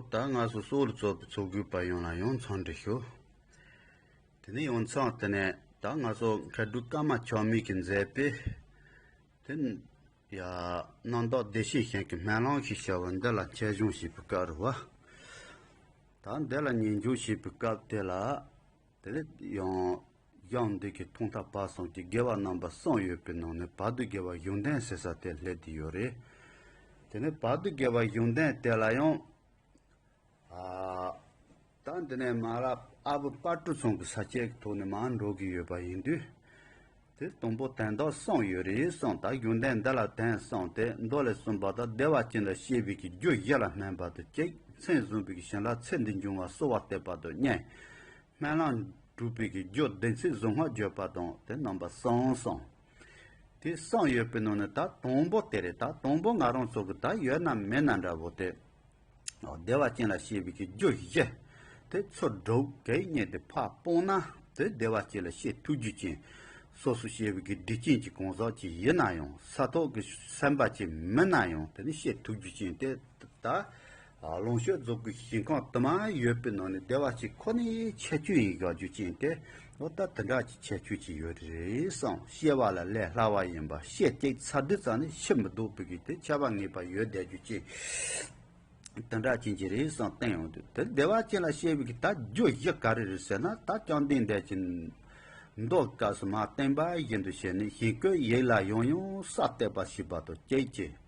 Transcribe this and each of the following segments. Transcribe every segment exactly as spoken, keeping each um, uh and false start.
ད་ང་ཚོ་སོག་ལ་ཚོགས་པའི་ཚོགས་དགོས་པ་ཡོངས་ལ་ཡང་འཚམས་འདྲི་ཞུ། དེ་ནས་ཡང་འཚམས་དེ་ནས་ད་ང་ཚོ་མཁས་གྲུབ་ཀརྨ་ཆགས་མེད་ཀྱིས་མཛད་པའི་དེ་ཡ་རྣམ་དག་བདེ་གཤེགས་ཞིང་གི་སྨོན་ལམ་ཞེས་བྱ་བ་འདི་ལ་ཆེད་སྦྱོང་བྱེད་པའི་སྐབས་རེད་བ། ད་འདི་ལ་ཉིན་སྦྱོང་བྱེད་པའི་སྐབས་དེ་ལ། དེ་ནས་ཡང་གཞུང་འདི་གི་ཐོག་མཐའ་བར་གསུམ་གྱི་དགེ་བ་རྣམ་པ་གསུམ་ཡོད་པའི་ནང་ནས་བར་དུ་དགེ་བ་གཞུང་དོན་ཟེར་ས་དེ་སླེབས་བསྡད་ཡོད་རེད། དེ་ནས་བར་དུ་དགེ་བ་གཞུང་དོན་དེ་ལ་ཡང་ཨ་ད་འདི་ནས་མ་རབས་ཨ་བུ་དཔལ་སྤྲུལ་ཚང་གི་ས་སྐྱའི་ཐོག་ནས་མར་འགྲོ་གི་ཡོད་པ་ཡིན་དུས། དེ་དང་པོ་དོན་དག་གསུམ་ཡོད་རེད་གསུངས། ད་རྒྱུ་འདི་འདི་ལ་དོན་གསུམ་སྟེ། མདོ་ལས་གསུངས་པ་ལྟར་བདེ་བ་ཅན་ལ་སྐྱེ་བའི་གི་རྒྱུ་བཞི་ལ་སྨོན་པ་དང་གཅིག་མཚན་བཟུང་བའི་གི་བྱིན་རླབས་ཚེ་འདིར་འབྱུང་བ་གསོལ་བ་བཏབ་པ་དང་གཉིས། སྨོན་ལམ་སྒྲུབ་པའི་གི་རྒྱུ་བདེན་ཚིག་གཟུངས་སྔགས་བརྗོད་པ་དང་དེ་རྣམ་པ་གསུམ་གསུངས། དེ་གསུམ་ཡོད་པའི་ནང་ནས་ད་དང་པོ་དེ་རེད། ད་དང་པོ་ང་རང་ཚོ་གི་ད་ཡོད་ན་མེད་ན་འདྲ་བོ་དེ། བདེ་བ་ཅན་ལ་སྐྱེ་བའི་གི་རྒྱུ་བཞི། དེ་ཚུར་སྒྲུབ་གལ་གཉེར་དེ་ཕར་སྤོང་ན་དེ་བདེ་བ་ཅན་ལ་སྐྱེ་ཐུབ་རྒྱུ་ཅན། སོ་སོ་སྐྱེ་བའི་གི་སྡིག་ཅན་གྱི་གང་ཟག་ཅིག་ཡིན་ན་ཡང་ས་ཐོག་གི་སེམས་པ་ཅིག་མིན་ན་ཡང་དེ་ནི་སྐྱེ་ཐུབ་རྒྱུ་ཅན་དེ་ད་ལོངས་སྤྱོད་རྫོགས་སྐུའི་ཞིང་ཁམས་དུ་མ་ཡོད་པའི་ནང་ནས་བདེ་བ་ཅན་ཁོ་ནའི་ཁྱད་ཆོས་ཡིན་དགོས་རྒྱུ་ཅན་དེ། ཨོ་ད་དེ་འདྲ་གི་ཁྱད་ཆོས་ཅིག་ཡོད་རེད་བསམ། སྐྱེ་བ་ལ་ལས་སླ་བ་ཡིན་པ། སྐྱེ་གཅིག་ཚར་དུས་ཙམ་ནས་འཆི་མི་ལྡོག་པའི་གི་དེ་ཁྱབ་པ་ངེས་པ་ཡོད་བསྡད་རྒྱུ་ཅན། དེ་འདྲ་ཅན་གྱི་རེད་བསམ་བསྟན་ཡོང་དུས། དེ་བདེ་བ་ཅན་ལ་སྐྱེ་བའི་གི་ད་རྒྱུ་བཞི་ག་རེ་རེད་ཟེར་ན། ད་བཅོམ་ལྡན་འདས་ཀྱིས་མདོའི་སྐབས་སུ་མར་བསྟན་པ་བཞིན་དུ་བྱས་ནས་ཞིང་བཀོད་ཡིད་ལ་ཡང་ཡང་ས་གཏད་པ་ཞེས་པ་དང་གཅིག་བྱས།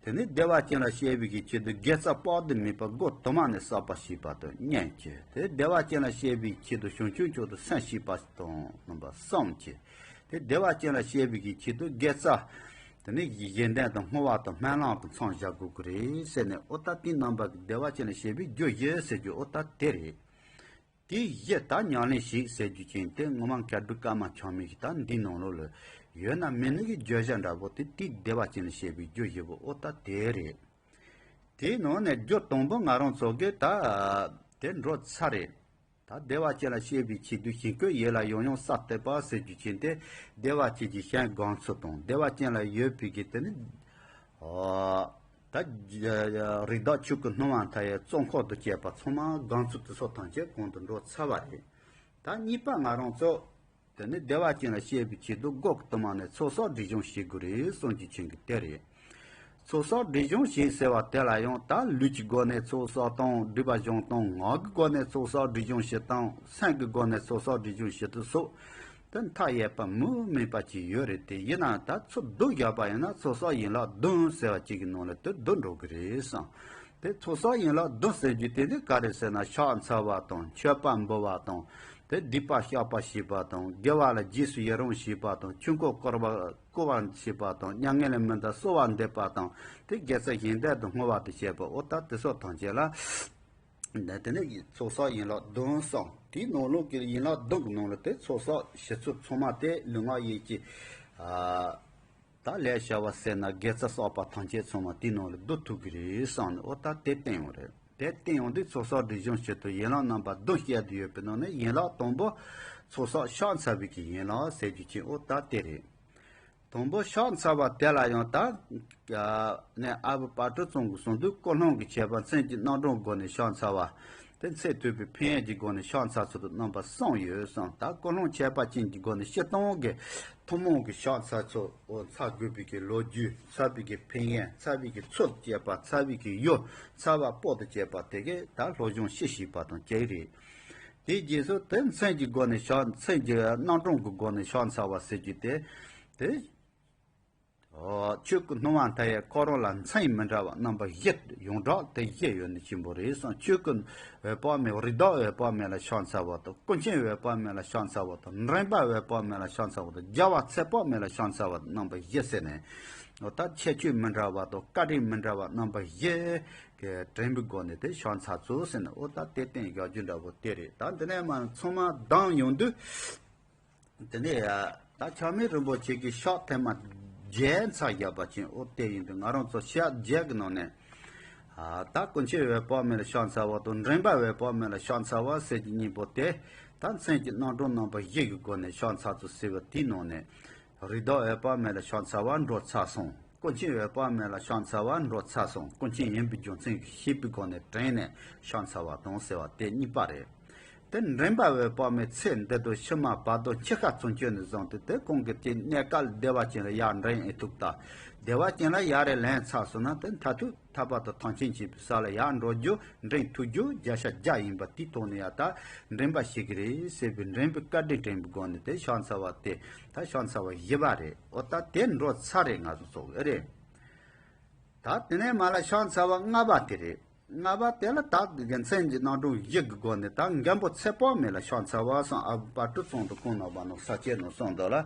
དེ་ནས་བདེ་བ་ཅན་ལ་སྐྱེ་བའི་གི་ཆེད་དུ་དགེ་རྩ་དཔག་ཏུ་མེད་པ་སྒོ་དུ་མ་ནས་བསགས་པ་ཞེས་པ་དང་གཉིས་བྱས། དེ་བདེ་བ་ཅན་ལ་སྐྱེ་བའི་ཆེད་དུ་བྱང་ཆུབ་མཆོག་ཏུ་སེམས་བསྐྱེད་པ་དང་རྣམ་པ་གསུམ་བྱས། དེ་བདེ་བ་ཅན་ལ་སྐྱེ་བའི་གི་ཆེད་དུ་དགེ་རྩ། དེ་ནས་བཞེས་ལྡན་དང་བསྔོ་བ་དང་སྨོན་ལམ་གྱི་མཚམས་བཞག་དགོས་ཀྱི་རེད་ཟེར་ནས། ཨོ་ད་དེའི་རྣམ་པ་གི་བདེ་བ་ཅན་ལ་སྐྱེ་བའི་རྒྱུ་བཞི་ཟེར་རྒྱུ་ཨོ་ད་དེ་རེད། དེའི་གཞི་ད་ཉམས་ལེན་ཞིག་ཟེར་རྒྱུ་ཅན་དེ་ངོ་མ་མཁས་གྲུབ་ཀརྨ་ཆགས་མེད་ཀྱིས་ད་འདིའི་ནང་ལོགས་ལ་ཡོད་ན་མེད་ན་གི་བརྗོད་བྱ་འདྲ་པོ་དེ། དེའི་བདེ་བ་ཅན་ལ་སྐྱེ་བའི་རྒྱུ་བཞི་པོ་ཨོ་ད་དེ་རེད། དེའི་ནང་ནས་རྒྱུ་དང་པོ་ང་རང་ཚོ་གི་ད་དེ་འགྲོ་ཚར་རེད། ད་བདེ་བ་ཅན་ལ་སྐྱེ་བའི་ཆེད་དུ་ཞིང་བཀོད་ཡིད་ལ་ཡང་ཡང་ས་གཏད་པ་ཟེར་རྒྱུ་ཅན་དེ། བདེ་བ་ཅན་གྱི་ཞིང་སྒོམ་ཚུལ་དང་བདེ་བ་ཅན་ལ་ཡོད་པའི་གི་དེ་ནི། ཨོ། ད་རི་དྭགས་ཆོས་སྐུ་སྣང་བ་མཐའ་ཡས་གཙོ་འཁོར་དུ་བྱས་པ་ཚང་མ་སྒོམ་ཚུལ་དེ་ཚོ་ཐམས་ཅད་གོང་དུ་འགྲོ་ཚར་བ་རེད། ད་གཉིས་པ་ང་རང་ཚོ། དེ་ནི་བདེ་བ་ཅན་ལ་སྐྱེ་བའི་ཆེད་དུ་སྒོ་གི་དུ་མ་ནས་ཚོགས་བསགས་སྒྲིབ་སྦྱོང་བྱེད་དགོས་རེད་གསུངས་རྒྱུ་ཅན་གྱི་དེ་རེད། ཚོགས་བསགས་སྒྲིབ་སྦྱོང་བྱེད་ཟེར་བ་དེ་ལ་ཡང་ད་ལུས་ཀྱི་སྒོ་ནས་ཚོགས་བསགས་དང་སྒྲིབ་པ་སྦྱོང་སྟངས། ངག་གི་སྒོ་ནས་ཚོགས་བསགས་སྒྲིབ་སྦྱོང་བྱེད་སྟངས། སེམས་ཀྱི་སྒོ་ནས་ཚོགས་བསགས་སྒྲིབ་སྦྱོང་བྱེད་སྟངས་སོགས་དེ་མཐའ་ཡས་པ་མུ་མེད་པ་ཅིག་ཡོད་རེད། དེ་ཡིན་ན་ད་ཚུར་བསྡུ་བཞག་པ་ཡིན་ན་ཚོགས་བསགས་ཡན་ལག་བདུན་ཟེར་བ་ཅིག་གི་ནང་ལ་དེ་བསྡུ་འགྲོ་གི་རེད་བསམ། དེ་ཚོགས་བསགས་ཡན་ལག་བདུན་ཟེར་རྒྱུ་དེ་ནི་ག་རེ་ཟེར་ན། ཕྱག་འཚལ་བ་དང་། མཆོད་པ་འབུལ་བ་དང་། དེ་སྡིག་པ་བཤགས་པ་བྱེད་པ་དང་། དགེ་བ་ལ་རྗེས་སུ་ཡི་རང་བྱེད་པ་དང་། ཆོས་འཁོར་བསྐོར་བ་བསྐོར་བ་བྱེད་པ་དང་། མྱ་ངན་ལས་མི་འདའ་གསོལ་བ་འདེབས་པ་དང་། དེ་དགེ་རྩ་བཞེས་ལྡན་དང་བསྔོ་བ་དང་བཅས་པ་ཨོ་ད་དེ་སོགས་ཐམས་ཅད་ལ། དེ་ནས་ཚོགས་བསགས་ཡན་ལག་བདུན་གསུངས། དེའི་ནང་ལོགས་ཀྱི་ཡན་ལག་བདུན་གྱི་ནང་ལ་དེ་ཚོགས་བསགས་བྱེད་ཚུལ་ཚང་མ་དེ་ལུས་ངག་ཡིད་ཀྱི། ཨ། ད་ལས་བྱ་བ་ཟེར་ན་དགེ་རྩ་བསགས་པ་ཐམས་ཅད་ཚང་མ་དེའི་ནང་ལ་བསྡུ་ཐུབ་ཀྱི་རེད་བསམ་ནས་ཨོ་ད་དེ་བསྟན་ཡོད་རེད། དེ་བསྟན་ཡོང་དུས་ཚོགས་བསགས་སྒྲིབ་སྦྱོང་བྱེད་དུས་ཡན་ལག་རྣམ་པ་བདུན་བཤད་དུ་ཡོད་པའི་ནང་ནས་ཡན་ལག་དང་པོ་ཚོགས་བསགས་ཕྱག་འཚལ་བའི་གི་ཡན་ལག་ཟེར་རྒྱུ་ཅན་ཨོ་ད་དེ་རེད། དང་པོ་ཕྱག་འཚལ་བ་དེ་ལ་ཡང་ད་ནས་ཨ་བུ་དཔལ་སྤྲུལ་ཚང་གིས་གསུངས་དུས་ཀུན་སློང་གི་ཁྱད་པར་མཚན་གྱི་རྣམ་གྲངས་སྒོ་ནས་ཕྱག་འཚལ་བ། དེ་ཚེ་ཐུབ་པའི་ཕན་ཡོན་གྱི་སྒོ་ནས་ཕྱག་འཚལ་ཚུལ་དུ་རྣམ་པ་གསུམ་ཡོད་གསུངས། ད་ཀུན་སློང་ཁྱད་པར་ཅན་གྱི་སྒོ་ནས་སྤྱིར་བཏང་གི་ཐུན་མོང་གི་ཕྱག་འཚལ་ཚུལ་འོ་འཚལ་དགོས་པའི་གི་ལོ་རྒྱུས། འཚལ་བའི་གི་ཕན་ཡོན། འཚལ་བའི་གི་ཚུལ་བཅས་པ། འཚལ་བའི་གི་ཡུལ། འཚལ་བ་པོ་དང་བཅས་པ་དེ་གས་ད་སློབ་སྦྱོང་ཞིག་བྱས་པ་དང་གཅིག་རེད། དེའི་རྗེས་སུ་དེ་མཚན་གྱི་སྒོ་ནས་ཕྱག་མཚན་གྱི་རྣམ་གྲངས་ཀྱི་སྒོ་ནས་ཕྱག་འཚལ་བ་ཟེར་རྒྱུ་དེ། དེ། ཆོས་སྐུ་སྣང་བ་མཐའ་ཡས་ཁོ་རང་ལ་མཚན་མི་འདྲ་བ་རྣམ་པ་བཞི། ཡོངས་གྲགས་དེ་བཞི་ཡོད་ནི་ཆེན་པོ་རེད་གསུངས། ཆོས་སྐུ་འོད་དཔག་མེད། རི་དྭགས་འོད་དཔག་མེད་ལ་ཕྱག་འཚལ་བ་དང་། ཀུན་མཁྱེན་འོད་དཔག་མེད་ལ་ཕྱག་འཚལ་བ་དང་། མགྲིན་པ་འོད་དཔག་མེད་ལ་ཕྱག་འཚལ་བ་དང་། རྒྱལ་བ་ཚེ་དཔག་མེད་ལ་ཕྱག་འཚལ་བ་རྣམ་པ་བཞི་ཟེར་ནས། འོ་ད་ཁྱད་ཆོས་མི་འདྲ་བ་དང་བཀའ་དྲིན་མི་འདྲ་བ་རྣམ་པ་བཞི་གི་དྲན་པའི་སྒོ་ནས་དེ་ཕྱག་འཚལ་ཚུལ་ཟེར་ནས་འོ་ད་དེ་བསྟན་བཞག་རྒྱུ་འདྲ་པོ་དེ་རེད། ད་འདི་ནས་མར་ཚང་མ་བསྡམས་ཡོང་དུས། དེ་ནས་ད་ཆགས་མེད་རིན་པོ་ཆེ་གིས་ཕྱག་ཐེངས་མ་བརྒྱད་འཚལ་བཞག་པ་ཅན་འོ་དེ་ཡིན་དུས། ང་རང་ཚོ་ཕྱག་བརྒྱད་ཀྱི་ནང་ནས་ད་ཀུན་མཁྱེན་འོད་དཔག་མེད་ལ་ཕྱག་འཚལ་བ་དང་། མགྲིན་པ་འོད་དཔག་མེད་ལ་ཕྱག་འཚལ་བ་ཟེར་གྱི་གཉིས་པོ་དེ། ད་མཚན་གྱི་རྣམ་གྲངས་རྣམ་པ་བཞི་གི་སྒོ་ནས་ཕྱག་འཚལ་ཚུལ་ཟེར་བ་དེའི་ནང་ནས། རི་དྭགས་འོད་དཔག་མེད་ལ་ཕྱག་འཚལ་བ་འགྲོ་ཚར་སོང་། ཀུན་མཁྱེན་འོད་དཔག་མེད་ལ་ཕྱག་འཚལ་བ་འགྲོ་ཚར་སོང་། ཀུན་མཁྱེན་ཡིན་པའི་རྒྱུ་མཚན་ཞེས་པའི་སྒོ་ནས་དྲན་ནས་ཕྱག་འཚལ་བ་དང་ཟེར་བ་དེ་གཉིས་པ་རེད། དེ་འདྲེན་པ་འོད་དཔག་མེད་ཚེ་འདི་དང་ཕྱི་མ་བར་དོ་འཆི་ཁ་ཚུན་ཆད་ནས་བཟུང་སྟེ། དེ་ཁོང་གི་དེ་གནས་སྐབས་བདེ་བ་ཅན་ལ་ཡར་འདྲེན་ཨེ་ཐུབ་ད། བདེ་བ་ཅན་ལ་ཡར་རེ་ལེན་ཚར་སོང་ན། དེ་མཐར་ཐུག་ཐར་པ་དང་ཐམས་ཅད་མཁྱེན་པའི་ས་ལ་ཡར་འགྲོ་རྒྱུ་འདྲེན་ཐུབ་རྒྱུ་བརྒྱ་ཆ་བརྒྱ་ཡིན་པ་དེའི་ཐོག་ནས་ཡ་ད་འདྲེན་པ་ཞིག་གི་རེད་ཟེར་བའི་འདྲེན་པའི་བཀའ་དྲིན་དྲན་པའི་སྒོ་ནས་དེ་ཕྱག་འཚལ་བ་དེ་ད་ཕྱག་འཚལ་བ་བཞི་པ་རེད། འོ་ད་དེ་འགྲོ་ཚར་རེད། ང་ཚོ་ཚོགས་ཨེ་རེད། ད་དེ་ནས་མ་ལ་ཕྱག་འཚལ་བ་ལྔ་པ་དེ་རེད། ལྔ་པ་དེ་ལ་ད་དགེ་མཚན་གྱི་རྣམ་གྲངས་བཞི་གི་སྒོ་ནས་ད་མགོན་པོ་ཚེ་དཔག་མེད་ལ་ཕྱག་འཚལ་བ་སོང་། ཨ་བ་ཀྲུ་ཚང་དུ་ཁོང་རྣམ་པ་རྣམས་ས་སྐྱའི་ནང་གསུངས་འདུག་ལ།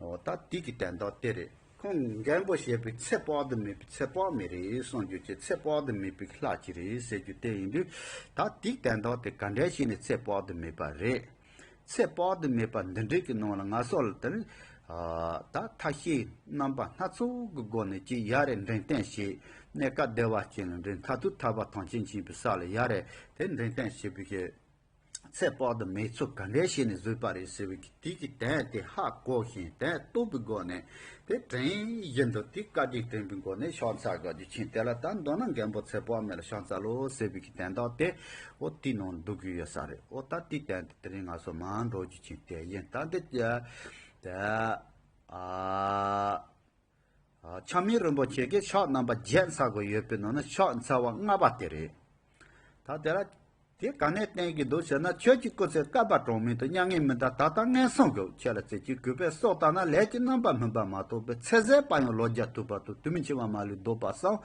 འོ་ད་དེ་གི་དོན་དག་དེ་རེད། ཁོང་མགོན་པོ་ཞེས་པའི་ཚེ་དཔག་ཏུ་མེད་པའི་ཚེ་དཔག་མེད་རེད་གསུང་རྒྱུ་ཅིག། ཚེ་དཔག་ཏུ་མེད་པའི་ལྷ་ཅིག་རེད་ཟེར་རྒྱུ་དེ་ཡིན་དུས། ད་དེའི་དོན་དག་དེ་ག་འདྲ་ཞིག་ནས་ཚེ་དཔག་ཏུ་མེད་པ་རེད། ཚེ་དཔག་ཏུ་མེད་པ་འདི་འདྲའི་གི་ནང་ལ་ང་ཚོ་ལ་དེ་ནི་ཨ་ད་ཐབས་ཤེས་རྣམ་པ་སྣ་ཚོགས་ཀྱི་སྒོ་ནས་ཅིག་ཡར་རེ་འདྲེན་སྟོན་བྱེད། གནས་སྐབས་བདེ་བ་ཅན་ལ་འདྲེན། མཐར་ཐུག་ཐར་པ་ཐམས་ཅད་མཁྱེན་པའི་ས་ལ་ཡར་རེ་དེ་འདྲེན་སྟོན་བྱེད་པའི་གི་ཚེ་དཔག་ཏུ་མེད་ཚུལ་ག་འདྲ་བྱས་ནས་བཟོས་པ་རེད་ཟེར་བའི་གི་དེ་གི་དོན་དེ་ཧ་གོ་ཞིང་དོན་རྟོགས་པའི་སྒོ་ནས་དེ་དྲན་བཞིན་དུ་དེ་བཀའ་དྲིན་དྲན་པའི་སྒོ་ནས་ཕྱག་འཚལ་དགོས་རྒྱུ་ཕྱིན། དེ་ལ་ད་མདོར་ན་མགོན་པོ་ཚེ་དཔག་མེད་ལ་ཕྱག་འཚལ་ལོ་ཟེར་བའི་གི་དོན་དག་དེ་འོ་དེའི་ནང་འདུ་གི་ཡོད་ས་རེད། འོ་ད་དེའི་དོན་དེ་དེ་རིང་ང་ཚོ་མར་འགྲོ་རྒྱུ་ཕྱིན། དེ་ཡིན། ད་འདི་ད་ཨ། ཨ། ཆགས་མེད་རིན་པོ་ཆེ་གིས་ཕྱག་རྣམ་པ་བརྒྱད་འཚལ་དགོས་ཡོད་པའི་ནང་ན་ཕྱག་འཚལ་བ་ལྔ་པ་དེ་རེད། ད་དེ་ལ་དེ་ག་ནས་བསྟན་གྱི་འདུག་ཟེར་ན། ཁྱོད་ཀྱི་སྐུ་ཚེ་བསྐལ་པ་གྲངས་མེད་དུ། མྱ་ངན་མི་འདའ་ད་ལྟ་ངན་སོང་གི། ཁྱེད་ལ་བརྩེ་གཅིག་གུས་པས་སྲོག་བཏབ་ན། ལས་ཀྱི་རྣམ་པར་སྨིན་པ་མ་གཏོགས་པའི། ཚེ་ཟད་པ་ཡང་ལོ་བརྒྱར་ཐུབ་པར་ཐུག་དུས་མིན་འཆི་བ་མ་ལུས་བཟློག་པར་བསམ།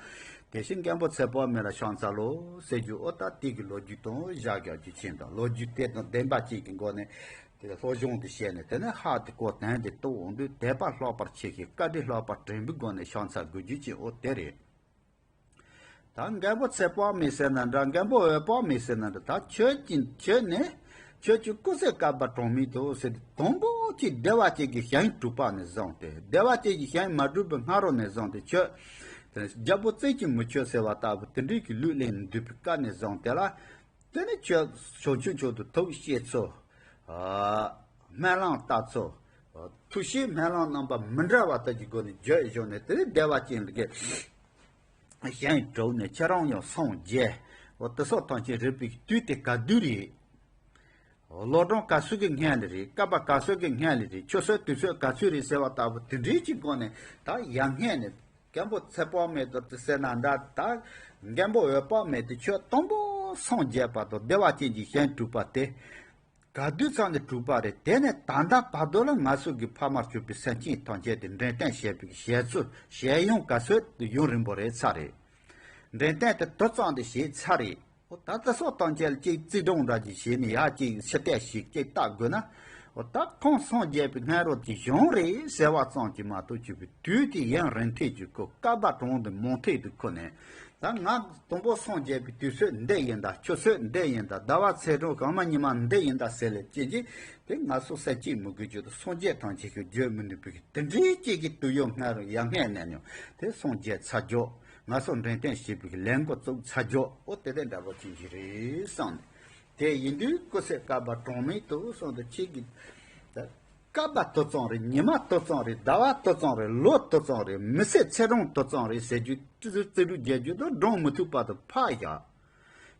དེ་བཞིན་མགོན་པོ་ཚེ་དཔག་མེད་ལ་ཕྱག་འཚལ་ལོ་ཟེར་རྒྱུ། འོ་ད་དེ་གི་ལོ་རྒྱུས་དང་བཞག་རྒྱག་རྒྱུ་ཕྱིན་དང་། ལོ་རྒྱུས་དེ་དང་ལྡན་པ་ཅིག་གི་སྒོ་ནས། དེ་ལ་སློབ་སྦྱོང་དེ་བྱས་ནས། དེ་ནས་ཧ་དེ་གོ་དོན་དེ་རྟོགས་འོང་དུས། དད་པ་ལྷག་པར་ཆེ་ཞིང་བཀའ་དྲིན་ལྷག་པར་དྲན་པའི་སྒོ་ནས་ཕྱག་འཚལ་དགོས་རྒྱུ་ཅིག། འོ་དེ་རེད། ད་མགོན་པོ་ཚེ་དཔག་མེད་ཟེར་ན་འདྲ། མགོན་པོ་འོད་དཔག་མེད་ཟེར་ན་འདྲ། ད་ཁྱོད་ཀྱིས་ཁྱོད་ནི་ཁྱོད་ཀྱི་སྐུ་ཚེ་བསྐལ་པ་གྲངས་མེད་དུ་ཟེར་ཏེ། དང་པོ་གཅིག་བདེ་བ་ཅན་གྱི་ཞིང་གྲུབ་པ་ནས་བཟུང་སྟེ། བདེ་བ་ཅན་གྱི་ཞིང་མ་གྲུབ་པའི་སྔ་རོལ་ནས་བཟུང་སྟེ། ཁྱོད་དེ་རྒྱལ་པོ་རྩེ་གཅིག་མི་ཁྱོད་ཟེར་བ་ལྟ་བུ་དེ་འདྲའི་གི་ལུས་ལེན་འདུས་པའི་སྐབས་ནས་བཟུང་སྟེ་ལ། དེ་ནས་ཁྱོད་བྱང་ཆུབ་མཆོག་ཏུ་ཐུགས་བསྐྱེད་ཚུལ། ཨ། སྨོན་ལམ་བཏབ་ཚུལ། ཐུགས་བསྐྱེད་སྨོན་ལམ་རྣམ་པ་མི་འདྲ་བ་དག་གི་སྒོ་ནས་བརྗོད་བཞག་ནས། དེ་ནས་བདེ་བ་ཅན་གྱི་ཞིང་གྲུབ་ནས་ཁྱེད་རང་ཡང་སངས་རྒྱས། འོ་དེ་སོགས་ཐམས་ཅད་རིག་པའི་དུས་དེ་ག་དུས་རེད། ལོ་གྲངས་ག་ཚོད་ཀྱི་སྔོན་ལ་རེད། བསྐལ་པ་ག་ཚོད་ཀྱི་སྔོན་ལ་རེད། ཆུ་ཚོད་དུས་ཚོད་ག་ཚོད་རེད་ཟེར་བ་ལྟ་བུ་དེ་འདྲའི་གི་སྒོ་ནས། ད་ཡར་སྔོན་ནས་མགོན་པོ་ཚེ་དཔག་མེད་དུ་དེ་ཟེར་ན་འདྲ། ད་མགོན་པོ་འོད་དཔག་མེད་དེ་ཁྱོད་དང་པོ་སངས་རྒྱས་པ་དང་བདེ་བ་ཅན་གྱི་ཞིང་གྲུབ་པ་དེ་ག་དུས་ཙམ་ནས་གྲུབ་པ་རེད། དེ་ནས་ད་ལྟ་བར་དུ་ལ་ང་ཚོ་གི་ཕ་མར་གྱུར་པའི་སེམས་ཅན་ཐམས་ཅད་དེ་འདྲེན་སྟོན་བྱེད་པའི་བྱེད་ཚུལ་བྱེད་ཡུན་ག་ཚོད་ཡུན་རིང་པོ་རེད་ཚར་རེད། འདྲེན་སྟོན་དེ་དུས་ཙམ་དེ་བྱས་ཚར་རེད། འོ་ད་ལྟ་སོགས་དང་བཅས་ལ་གཅིག་རྩིས་སྒྲུང་འདྲ་ཅིག་བྱས་ནས། ཡར་གཅིག་ཕྱི་བལྟས་ཤིག་གཅིག་བལྟ་དགོས་ན། འོ་ད་ཁོང་སངས་རྒྱས་པའི་སྔ་རོལ་གྱི་གཞུང་རེད་ཟེར་བ་ཙམ་གྱིས་མ་གཏོགས། གཅིག་པའི་དུས་དེ་ཡུན་རིང་ཐུང་ཅིག་ཁོ་བསྐལ་པ་གྲངས་དེ་མང་ཐུང་དེ་ཁོ་ནས། ད་ང་དང་པོ་སངས་རྒྱས་པའི་དུས་ཚོད་འདི་ཡིན་ད། ཆུ་ཚོད་འདི་ཡིན་ད། ཟླ་བ་ཚེས་གྲངས་གང་མ་ཉི་མ་འདི་ཡིན་ད་ཟེར་ལས་ཅན་གྱིས་དེ་ང་ཚོ་སེམས་ཅན་མི་དགོས་རྒྱུ་དང་། སངས་རྒྱས་ཐམས་ཅད་ཀྱིས་བརྗོད་མི་ནུས་པའི་དེ་འདྲའི་ཅིག་གི་དུས་ཡུན་སྔ་རོལ་ཡར་སྔོན་ནས་ནི་དེ་སངས་རྒྱས་ཚར་རྒྱུ། ང་ཚོ་འདྲེན་སྟོན་བྱེད་པའི་ལས་འགོ་བཙུགས་ཚར་རྒྱུ། འོ་དེ་དེ་འདྲ་པོ་ཅིག་གི་རེད་བསམ་ནས། དེ་ཡིན་དུས་སྐུ་ཚེ་བསྐལ་པ་གྲངས་མེད་དུ་སོང་དུ་ཁྱེད་ཀྱི་ད་བསྐལ་པ་དེ་ཙམ་རེད། ཉི་མ་དེ་ཙམ་རེད། ཟླ་བ་དེ་ཙམ་རེད། ལོ་དེ་ཙམ་རེད། མི་ཚེ་ཚེ་གྲངས་དེ་ཙམ་རེད་ཟེར་རྒྱུ། རྩིས་རྩིས་སྒྲུབ་རྒྱག་རྒྱུ་དང་སྒྲུབ་མི་ཐུབ་པ་དེ་ཕར་བཞག་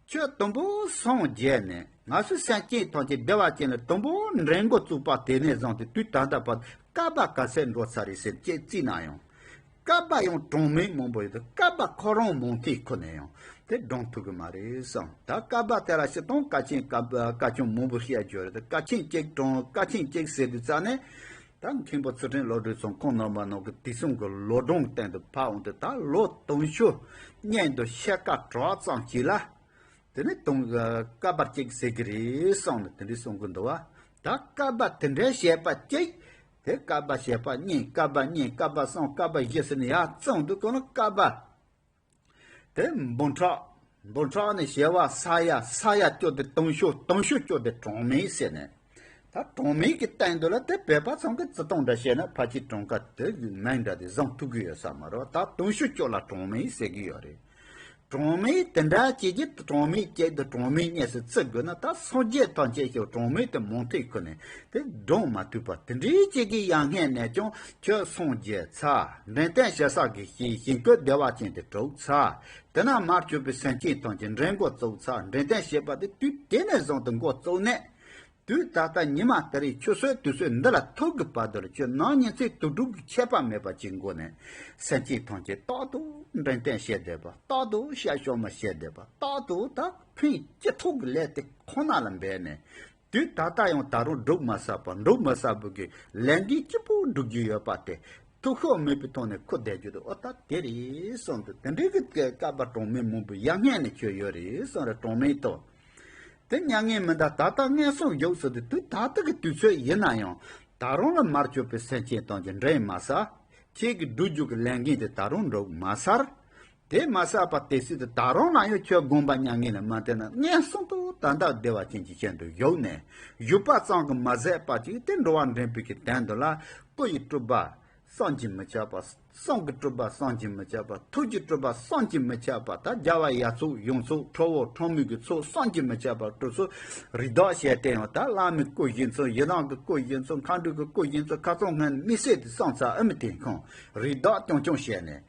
ཁྱོད་དང་པོ་སངས་རྒྱས་ནས་ང་ཚོ་སེམས་ཅན་ཐམས་ཅད་བདེ་བ་ཅན་ལ་དང་པོ་འདྲེན་འགོ་བཙུགས་པ་དེ་ནས་བཟུང་སྟེ་དུས་ད་ལྟ་བར་བསྐལ་པ་ག་ཚད་འགྲོ་ཚར་རེད་ཟེར་ཅིག་རྩིས་ན་ཡང་། བསྐལ་པ་ཡང་གྲངས་མེད་མང་པོ་ཡོད་དེ། བསྐལ་པ་ཁོ་རང་མང་ཐལ་ཁོ་ནས་ཡང་དེ་སྒྲུབ་ཐུབ་ཀྱི་མ་རེད་བསམ། ད་བསྐལ་པ་དེ་ལ་སྤྱིར་བཏང་དཀའ་ཆེན་བསྐལ་པ་དཀའ་ཆེན་མང་པོ་བཤད་རྒྱུ་རེད་དེ། དཀའ་ཆེན་གཅིག་གྲངས་དཀའ་ཆེན་གཅིག་ཟེར་དུས་ཙ་ནས། ད་མཁན་པོ་ཚུལ་ཁྲིམས་བློ་གྲོས་ཚང་ཁོང་རྣམ་པ་རྣམས་ཀྱི་དུས་གསུམ་གྱི་ལོ་གྲངས་སྟེང་དུ་ཕབ་འོང་དུས། ད་ལོ་དུང་ཕྱུར་གཉིས་དང་ཕྱེད་ཀ་གྲངས་ཙམ་ཅིག་ལ། དེ་ནས་དུང་བསྐལ་པ་གཅིག་ཟེར་གྱི་རེད་བསམ་ནས་དེ་འདྲའི་གསུང་གི་འདུག་བ། ད་བསྐལ་པ་དེ་འདྲའི་བྱས་པ་གཅིག་དེ་བསྐལ་པ་བྱས་པ་གཉིས། བསྐལ་པ་གཉིས། བསྐལ་པ་གསུམ། བསྐལ་པ་བཞི་ཟེར་ནས་ཡར་བརྩམས་འདུག་གོ་ན། བསྐལ་པ་དེ་འབུམ་ཕྲག་འབུམ་ཕྲག་ནས་བྱེ་བ་ས་ཡ། ས་ཡ་བཅུ་དེ་དུང་ཕྱུར། དུང་ཕྱུར་བཅུ་དེ་གྲངས་མེད་ཟེར་ནས། ད་གྲངས་མེད་ཀྱི་སྟེང་དུ་ལ་དེ་བོད་པ་ཚང་གི་བརྩི་སྟངས་འདྲ་བྱས་ན། ཕལ་ཆེར་གྲངས་ཀ་དེ་གི་མིང་འདྲ་དེ་བཟང་ཐུབ་ཀྱི་ཡོད་ས་མ་རེད། ད་དུང་ཕྱུར་བཅུ་ལ་གྲངས་མེད་ཟེར་གྱི་ཡོད་རེད། གྲངས་མེད་དེ་འདྲ་བྱས་ཀྱི་གྲངས་མེད་ཅིག་དང་གྲངས་མེད་གཉིས་སུ་བརྩི་དགོས་ན། ད་སངས་རྒྱས་ཐམས་ཅད་ཀྱང་གྲངས་མེད་དུ་མུ་མཐུད་ཁུར་ནས་དེ་འགྲངས་མ་ཐུབ་པ་དེ་འདྲའི་ཅིག་གི་ཡ་ངས་ནས་ཀྱང་ཁྱོད་སངས་རྒྱས་ཚར། འབྲས་རྟེན་ཞེ་ས་གི་ཞིང་ཞིང་བཀོད་བདེ་བ་ཅན་དུ་གྲུབ་ཚར། དེ་ན་མར་གྱུར་པའི་སེམས་ཅན་ཐམས་ཅད་འབྲས་འགོ་བཙུགས་ཚར། འབྲས་རྟེན་ཞེས་པ་དེ་དུས་དེ་ནས་བཟུང་དུ་འགོ་བཙུགས་ནས། དུས་ད་ལྟ་ཉི་མ་ལྟར་རེ་ཆུ་ཚོད་དུས་ཚོད་འདི་ལ་ཐུག་གི་བར་དུ་ལ་ཁྱོད་ནང་ཉིན་མཚན་དུས་དྲུག་གི་ཁྱད་པར་མེད་པ་ཅིག་འགོ་ནས་སེམས་ཅན་ཐམས་ཅད་རྟག་ཏུ་འབྲས་རྟེན་བྱེད་བསྡད་པ། རྟག་ཏུ་ཤ་ཤོ་མ་བྱེད་བསྡད་པ། རྟག་ཏུ་ད་ཕན་སྐྱེ་ཐུབ་ཀྱི་ལས་དེ་ཁོ་ན་ལ་འབད་ནས། དུས་ད་ལྟ་ཡང་ད་རུང་འགྲུབ་མ་ཟད་པ། འགྲུབ་མ་ཟད་པའི་གི་ལས་འགན་སྐྱིད་པོ་སྒྲུབ་རྒྱུ་ཡོད་པ་དེ་ཐུགས་ཤོག་མེད་པའི་ཐོག་ནས་ཁུར་བསྡད་རྒྱུ་དེ་ཨོ་ད་དེ་རེད་གསུངས་འདུག་དེ་འདྲའི་གི་བསྐལ་པ་གྲངས་མེད་མང་པོའི་ཡ་ངས་ནས་ཁྱོད་ཡོད་རེད་གསུངས་རེད། གྲངས་མེད་དོ། དེ་མྱ་ངན་མི་འདའ། ད་ལྟ་ངན་སོང་བཞུགས་ཟེར་དུས་དུས་ད་ལྟ་གི་དུས་ཚོད་ཡིན་ན་ཡང་ད་རུང་ལ་མར་གྱུར་པའི་སེམས་ཅན་ཐམས་ཅད་འབྲས་མ་ཟད། ཁྱེད་ཀྱི་སྒྲུབ་རྒྱུ་གི་ལས་འགན་དེ་ད་རུང་འགྲུབ་མ་ཚར། དེ་མ་ཟད་པ་དེ་སྲིད་དུ་ད་རུང་ལ་ཡང་ཁྱོད་སྒོམ་པ་མྱ་ངན་ལས་མ་འདའ་ན་ངན་སོང་དུ་ད་ལྟ་བདེ་བ་ཅན་གྱི་སྤྱན་དུ་བཞུགས་ནས་བཞུགས་པ་ཙམ་གྱིས་མ་ཟད་པ་ཅིག་དེ་འགྲོ་བ་འདྲེན་པའི་གི་དོན་དུ་ལ་སྐུ་ཡི་སྤྲུལ་པ་བསམ་གྱིས་མི་ཁྱབ་པ། གསུང་གི་སྤྲུལ་པ་བསམ་གྱིས་མི་ཁྱབ་པ། ཐུགས་ཀྱི་སྤྲུལ་པ་བསམ་གྱིས་མི་ཁྱབ་པ། ད་རྒྱལ་བ་ཡ་ཚོགས་ཡོངས་རྫོགས་ཁྲོ་བོ་ཁྲོ་མོའི་གི་ཚོགས་བསམ་གྱིས་མི་ཁྱབ་པ་སྤྲུལ་ཚུལ་རིགས་བདག་ཞལ་བསྟན་ཡང་ད་བླ་མའི་སྐུ་བཞེངས་ཚུལ་ཡི་དམ་གྱི་སྐུ་བཞེངས་ཚུལ་མཁའ་འགྲོའི་གི་སྐུ་བཞེངས་ཚུལ་ཁ་སང་སྔོན་དམིགས་བསལ་དུ་བསམ་ཚར་ཨ་མི་དེ་ཁོང་རིགས་བདག་རྐྱང་རྐྱང་བྱས་ནས།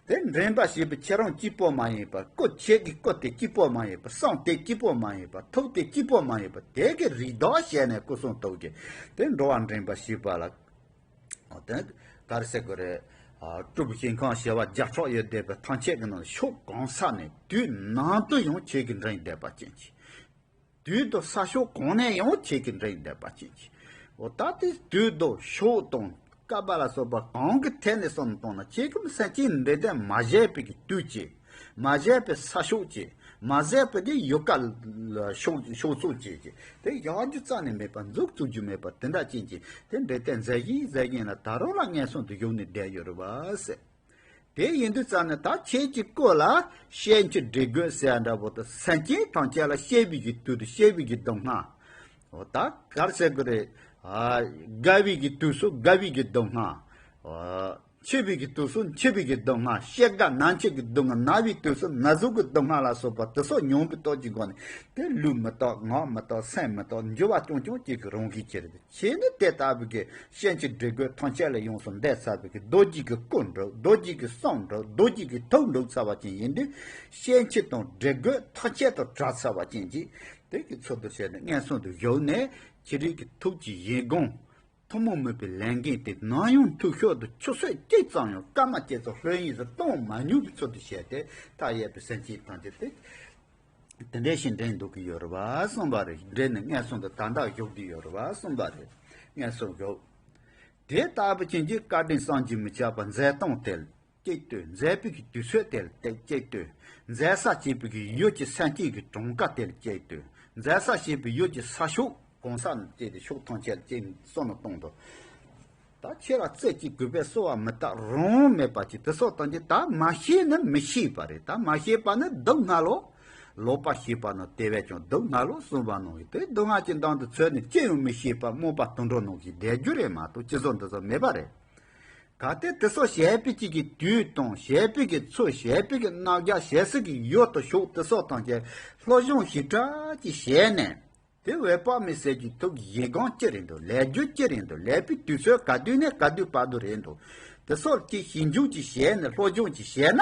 དེ་འདྲེན་པ་ཞེས་པའི་ཁྱེད་རང་གཅིག་པོ་མ་ཡིན་པར་སྐུ་ཁྱེད་ཀྱི་སྐུ་དེ་གཅིག་པོ་མ་ཡིན་པར་བསམ་དེ་གཅིག་པོ་མ་ཡིན་པར་ཐུགས་དེ་གཅིག་པོ་མ་ཡིན་པར་དེ་གི་རིགས་བདག་བྱས་ནས་སྐུ་གསུང་ཐུགས་ཀྱི་དེ་འགྲོ་བ་འདྲེན་པ་ཞེས་པ་ལ། དེ་ག་རེ་ཟེར་དགོས་རེད། ཨ། སྤྲུལ་པའི་ཞིང་ཁམས་བྱེ་བ་བརྒྱ་ཕྲག་ཡོད་བསྡད་པའི་ཐམས་ཅད་ཀྱི་ནང་ཕྱོགས་གང་ས་ནས་དུས་ནམ་དུ་ཡང་ཁྱེད་ཀྱི་འདྲེན་བསྡད་པ་ཅན་གྱི། དུས་དང་ས་ཕྱོགས་གང་ནས་ཡང་ཁྱེད་ཀྱི་འདྲེན་བསྡད་པ་ཅན་གྱི། འོ་ད་དེ་དུས་དང་ཕྱོགས་དང་བསྐལ་པ་ལ་སོགས་པ་གང་གི་ཐད་ནས་བསམ་བཏང་ན་ཁྱེད་ཀྱི་སེམས་ཅན་འདྲེན་བསྡད་མ་བྱས་པའི་གི་དུས་ཀྱི། མ་ཟད་པའི་ས་ཕྱོགས་ཀྱི། མ་ཟད་པའི་དེ་ཡུལ་ཀ་ལ་ཕྱོགས་ཕྱོགས་ཚུགས་ཀྱི་ཀྱི། དེ་ཡག་རྒྱུ་རྩ་ནས་མེད་པ་འཛུགས་བཙུགས་རྒྱུ་མེད་པ་དེ་འདྲ་ཅན་གྱི་དེ་འདྲའི་དེ་མཛད་བཞིན་མཛད་བཞིན་ལ་ད་རུང་ལ་ངན་སོང་དུ་ཞུགས་ནས་བསྡད་ཡོད་རེད་བ་ཟེར། དེ་ཡིན་དུས་ཙམ་ནས་ད་ཁྱེད་ཀྱི་སྐུ་ལ་སྐྱེ་འཆི་བགྲེས་རྒུད་ཟེར་འདྲ་པོ་དེ་སེམས་ཅན་ཐམས་ཅད་ལ་སྐྱེ་བའི་གི་དུས་དང་སྐྱེ་བའི་གི་སྡུག་བསྔལ། འོ་ད་ག་རེ་ཟེར་དགོས་རེད། ཨ། རྒ་བའི་གི་དུས་སུ་རྒ་བའི་གི་སྡུག་བསྔལ། ཨ། འཆི་བའི་གི་དུས་སུ་འཆི་བའི་གི་སྡུག་བསྔལ། སྐྱེ་རྒ་ན་འཆི་གི་སྡུག་བསྔལ། ན་བའི་དུས་སུ་ན་ཟུག་གི་སྡུག་བསྔལ་ལ་སོགས་པ་དེ་སོགས་མྱོང་བའི་སྟོབས་ཀྱི་སྒོ་ནས་དེ་ལུས་མི་རྟག་ངག་མི་རྟག་སེམས་མི་རྟག་འགྱུར་བ་རྐྱང་རྐྱང་ཅིག་གི་རང་བཞིན་ཅི་རེད། ཁྱེད་ནི་དེ་ལྟ་བུ་གི་སྐྱེ་འཆི་བགྲེས་རྒུད་ཐམས་ཅད་ལ་ཡོངས་སུ་འདས་ཚར་བའི་གི་རྡོ་རྗེ་གི་སྐུ་འགྲུབ། རྡོ་རྗེ་གི་གསུང་འགྲུབ། རྡོ་རྗེ་གི་ཐུགས་འགྲུབ་ཚར་བ་ཅན་ཡིན་དུས་སྐྱེ་འཆི་དང་བགྲེས་རྒུད་ཐམས་ཅད་དང་བྲལ་ཚར་བ་ཅན་གྱི་དེ་གི་ཚུལ་དུ་བྱས་ནས་ངན་སོང་དུ་ཞུགས་ནས་ཁྱེད་རིགས་ཀྱི་ཐུགས་ཀྱི་བཞེད་དགོངས་ཐུན་མོང་མིན་པའི་ལས་འགན་དེ་ནམ་ཡང་འཐུས་ཤོར་དུ་ཆུད་ཟོས་གཅིག་ཙམ་ཡང་སྐར་མ་གཅིག་ཙམ་ལྷོད་གཡེང་དུ་གཏོང་མ་མྱོང་བའི་ཚུལ་དུ་བྱས་ཏེ་མཐའ་ཡས་པའི་སེམས་ཅན་ཐམས་ཅད་དེ། དེ་འདྲའི་ཞིག་འདྲེན་འདུག་གི་ཡོད་རེད་བ་གསུངས་པ་རེད། འདྲེན་ནས་ངན་སོང་དུ་ད་ལྟ་བཞུགས་བསྡད་ཡོད་རེད་བ་གསུངས་པ་རེད། ངན་སོང་བཞུགས། དེ་ལྟ་བུ་ཅན་གྱི་བཀའ་དྲིན་བསམ་གྱིས་མི་ཁྱབ་པ་མཛད་སྟངས་དེ་ལ་གཅིག་ལྟོས། མཛད་པའི་གི་དུས་ཚོད་དེ་ལ་གཅིག་ལྟོས། མཛད་ས་བྱེད་པའི་གི་ཡུལ་གྱི་སེམས་ཅན་གྱི་གྲངས་ཀ་དེ་ལ་གཅིག་ལྟོས། མཛད་ས་བྱེད་པའི་ཡུལ་གྱི་ས་ཕྱོགས་གང་ས་ནས་བལྟས་ཏེ་ཕྱོགས་ཐམས་ཅད་ལ་གཅིག་བསམ་བློ་གཏོང་དང་། ད་ཁྱེད་ལ་རྩེ་གཅིག་གུས་པས་གསོལ་བ་མི་བཏབ་རང་དབང་མེད་པ་ཅིག་དེ་སོགས་དང་གཅིག་ད་མ་ཤེས་ན་མི་ཤེས་པ་རེད། ད་མ་ཤེས་པ་ནི་སྡུག་བསྔལ་ལོ། ལོག་པར་ཤེས་པ་ནི་དེ་བས་ཀྱང་སྡུག་བསྔལ་ལོ་གསུངས་པ་ནང་བཞིན་དེ་སྡུག་བསྔལ་གྱི་མདུན་དུ་ཚུད་ནས་ཅི་ཡང་མི་ཤེས་པར་རྨོངས་པ་དུད་འགྲོ་ནང་བཞིན་བསྡད་རྒྱུ་རེད་མ་གཏོགས་ཅི་བཟོ་འདི་བཟོ་མེད་པ་རེད། གལ་ཏེ་དེ་སོགས་བྱས་པའི་གཅིག་གི་དུས་དང་བྱས་པའི་གི་ཚོད་བྱས་པའི་གི་རྣམ་གཞག་བྱས་སྲིད་ཀྱི་ཡུལ་དང་ཕྱོགས་དེ་སོགས་དང་གཅིག་སློབ་སྦྱོང་ཞིབ་ཕྲ་ཅིག་བྱས་ནས། དེ་འོད་དཔག་མེད་ཟེར་གྱི་ཐུགས་ཀྱི་བཞེད་དགོངས་ཅི་རེད་འདུག་ལས་རྒྱུ་ཅི་རེད་འདུག་ལས་པའི་དུས་ཚོད་ག་དུས་ནས་ག་དུས་བར་དུ་རེད་འདུག་དེ་སོགས་ཀྱི་ཞིབ་འཇུག་ཅིག་བྱས་ནས་སློབ་སྦྱོང་ཅིག་བྱས་ན།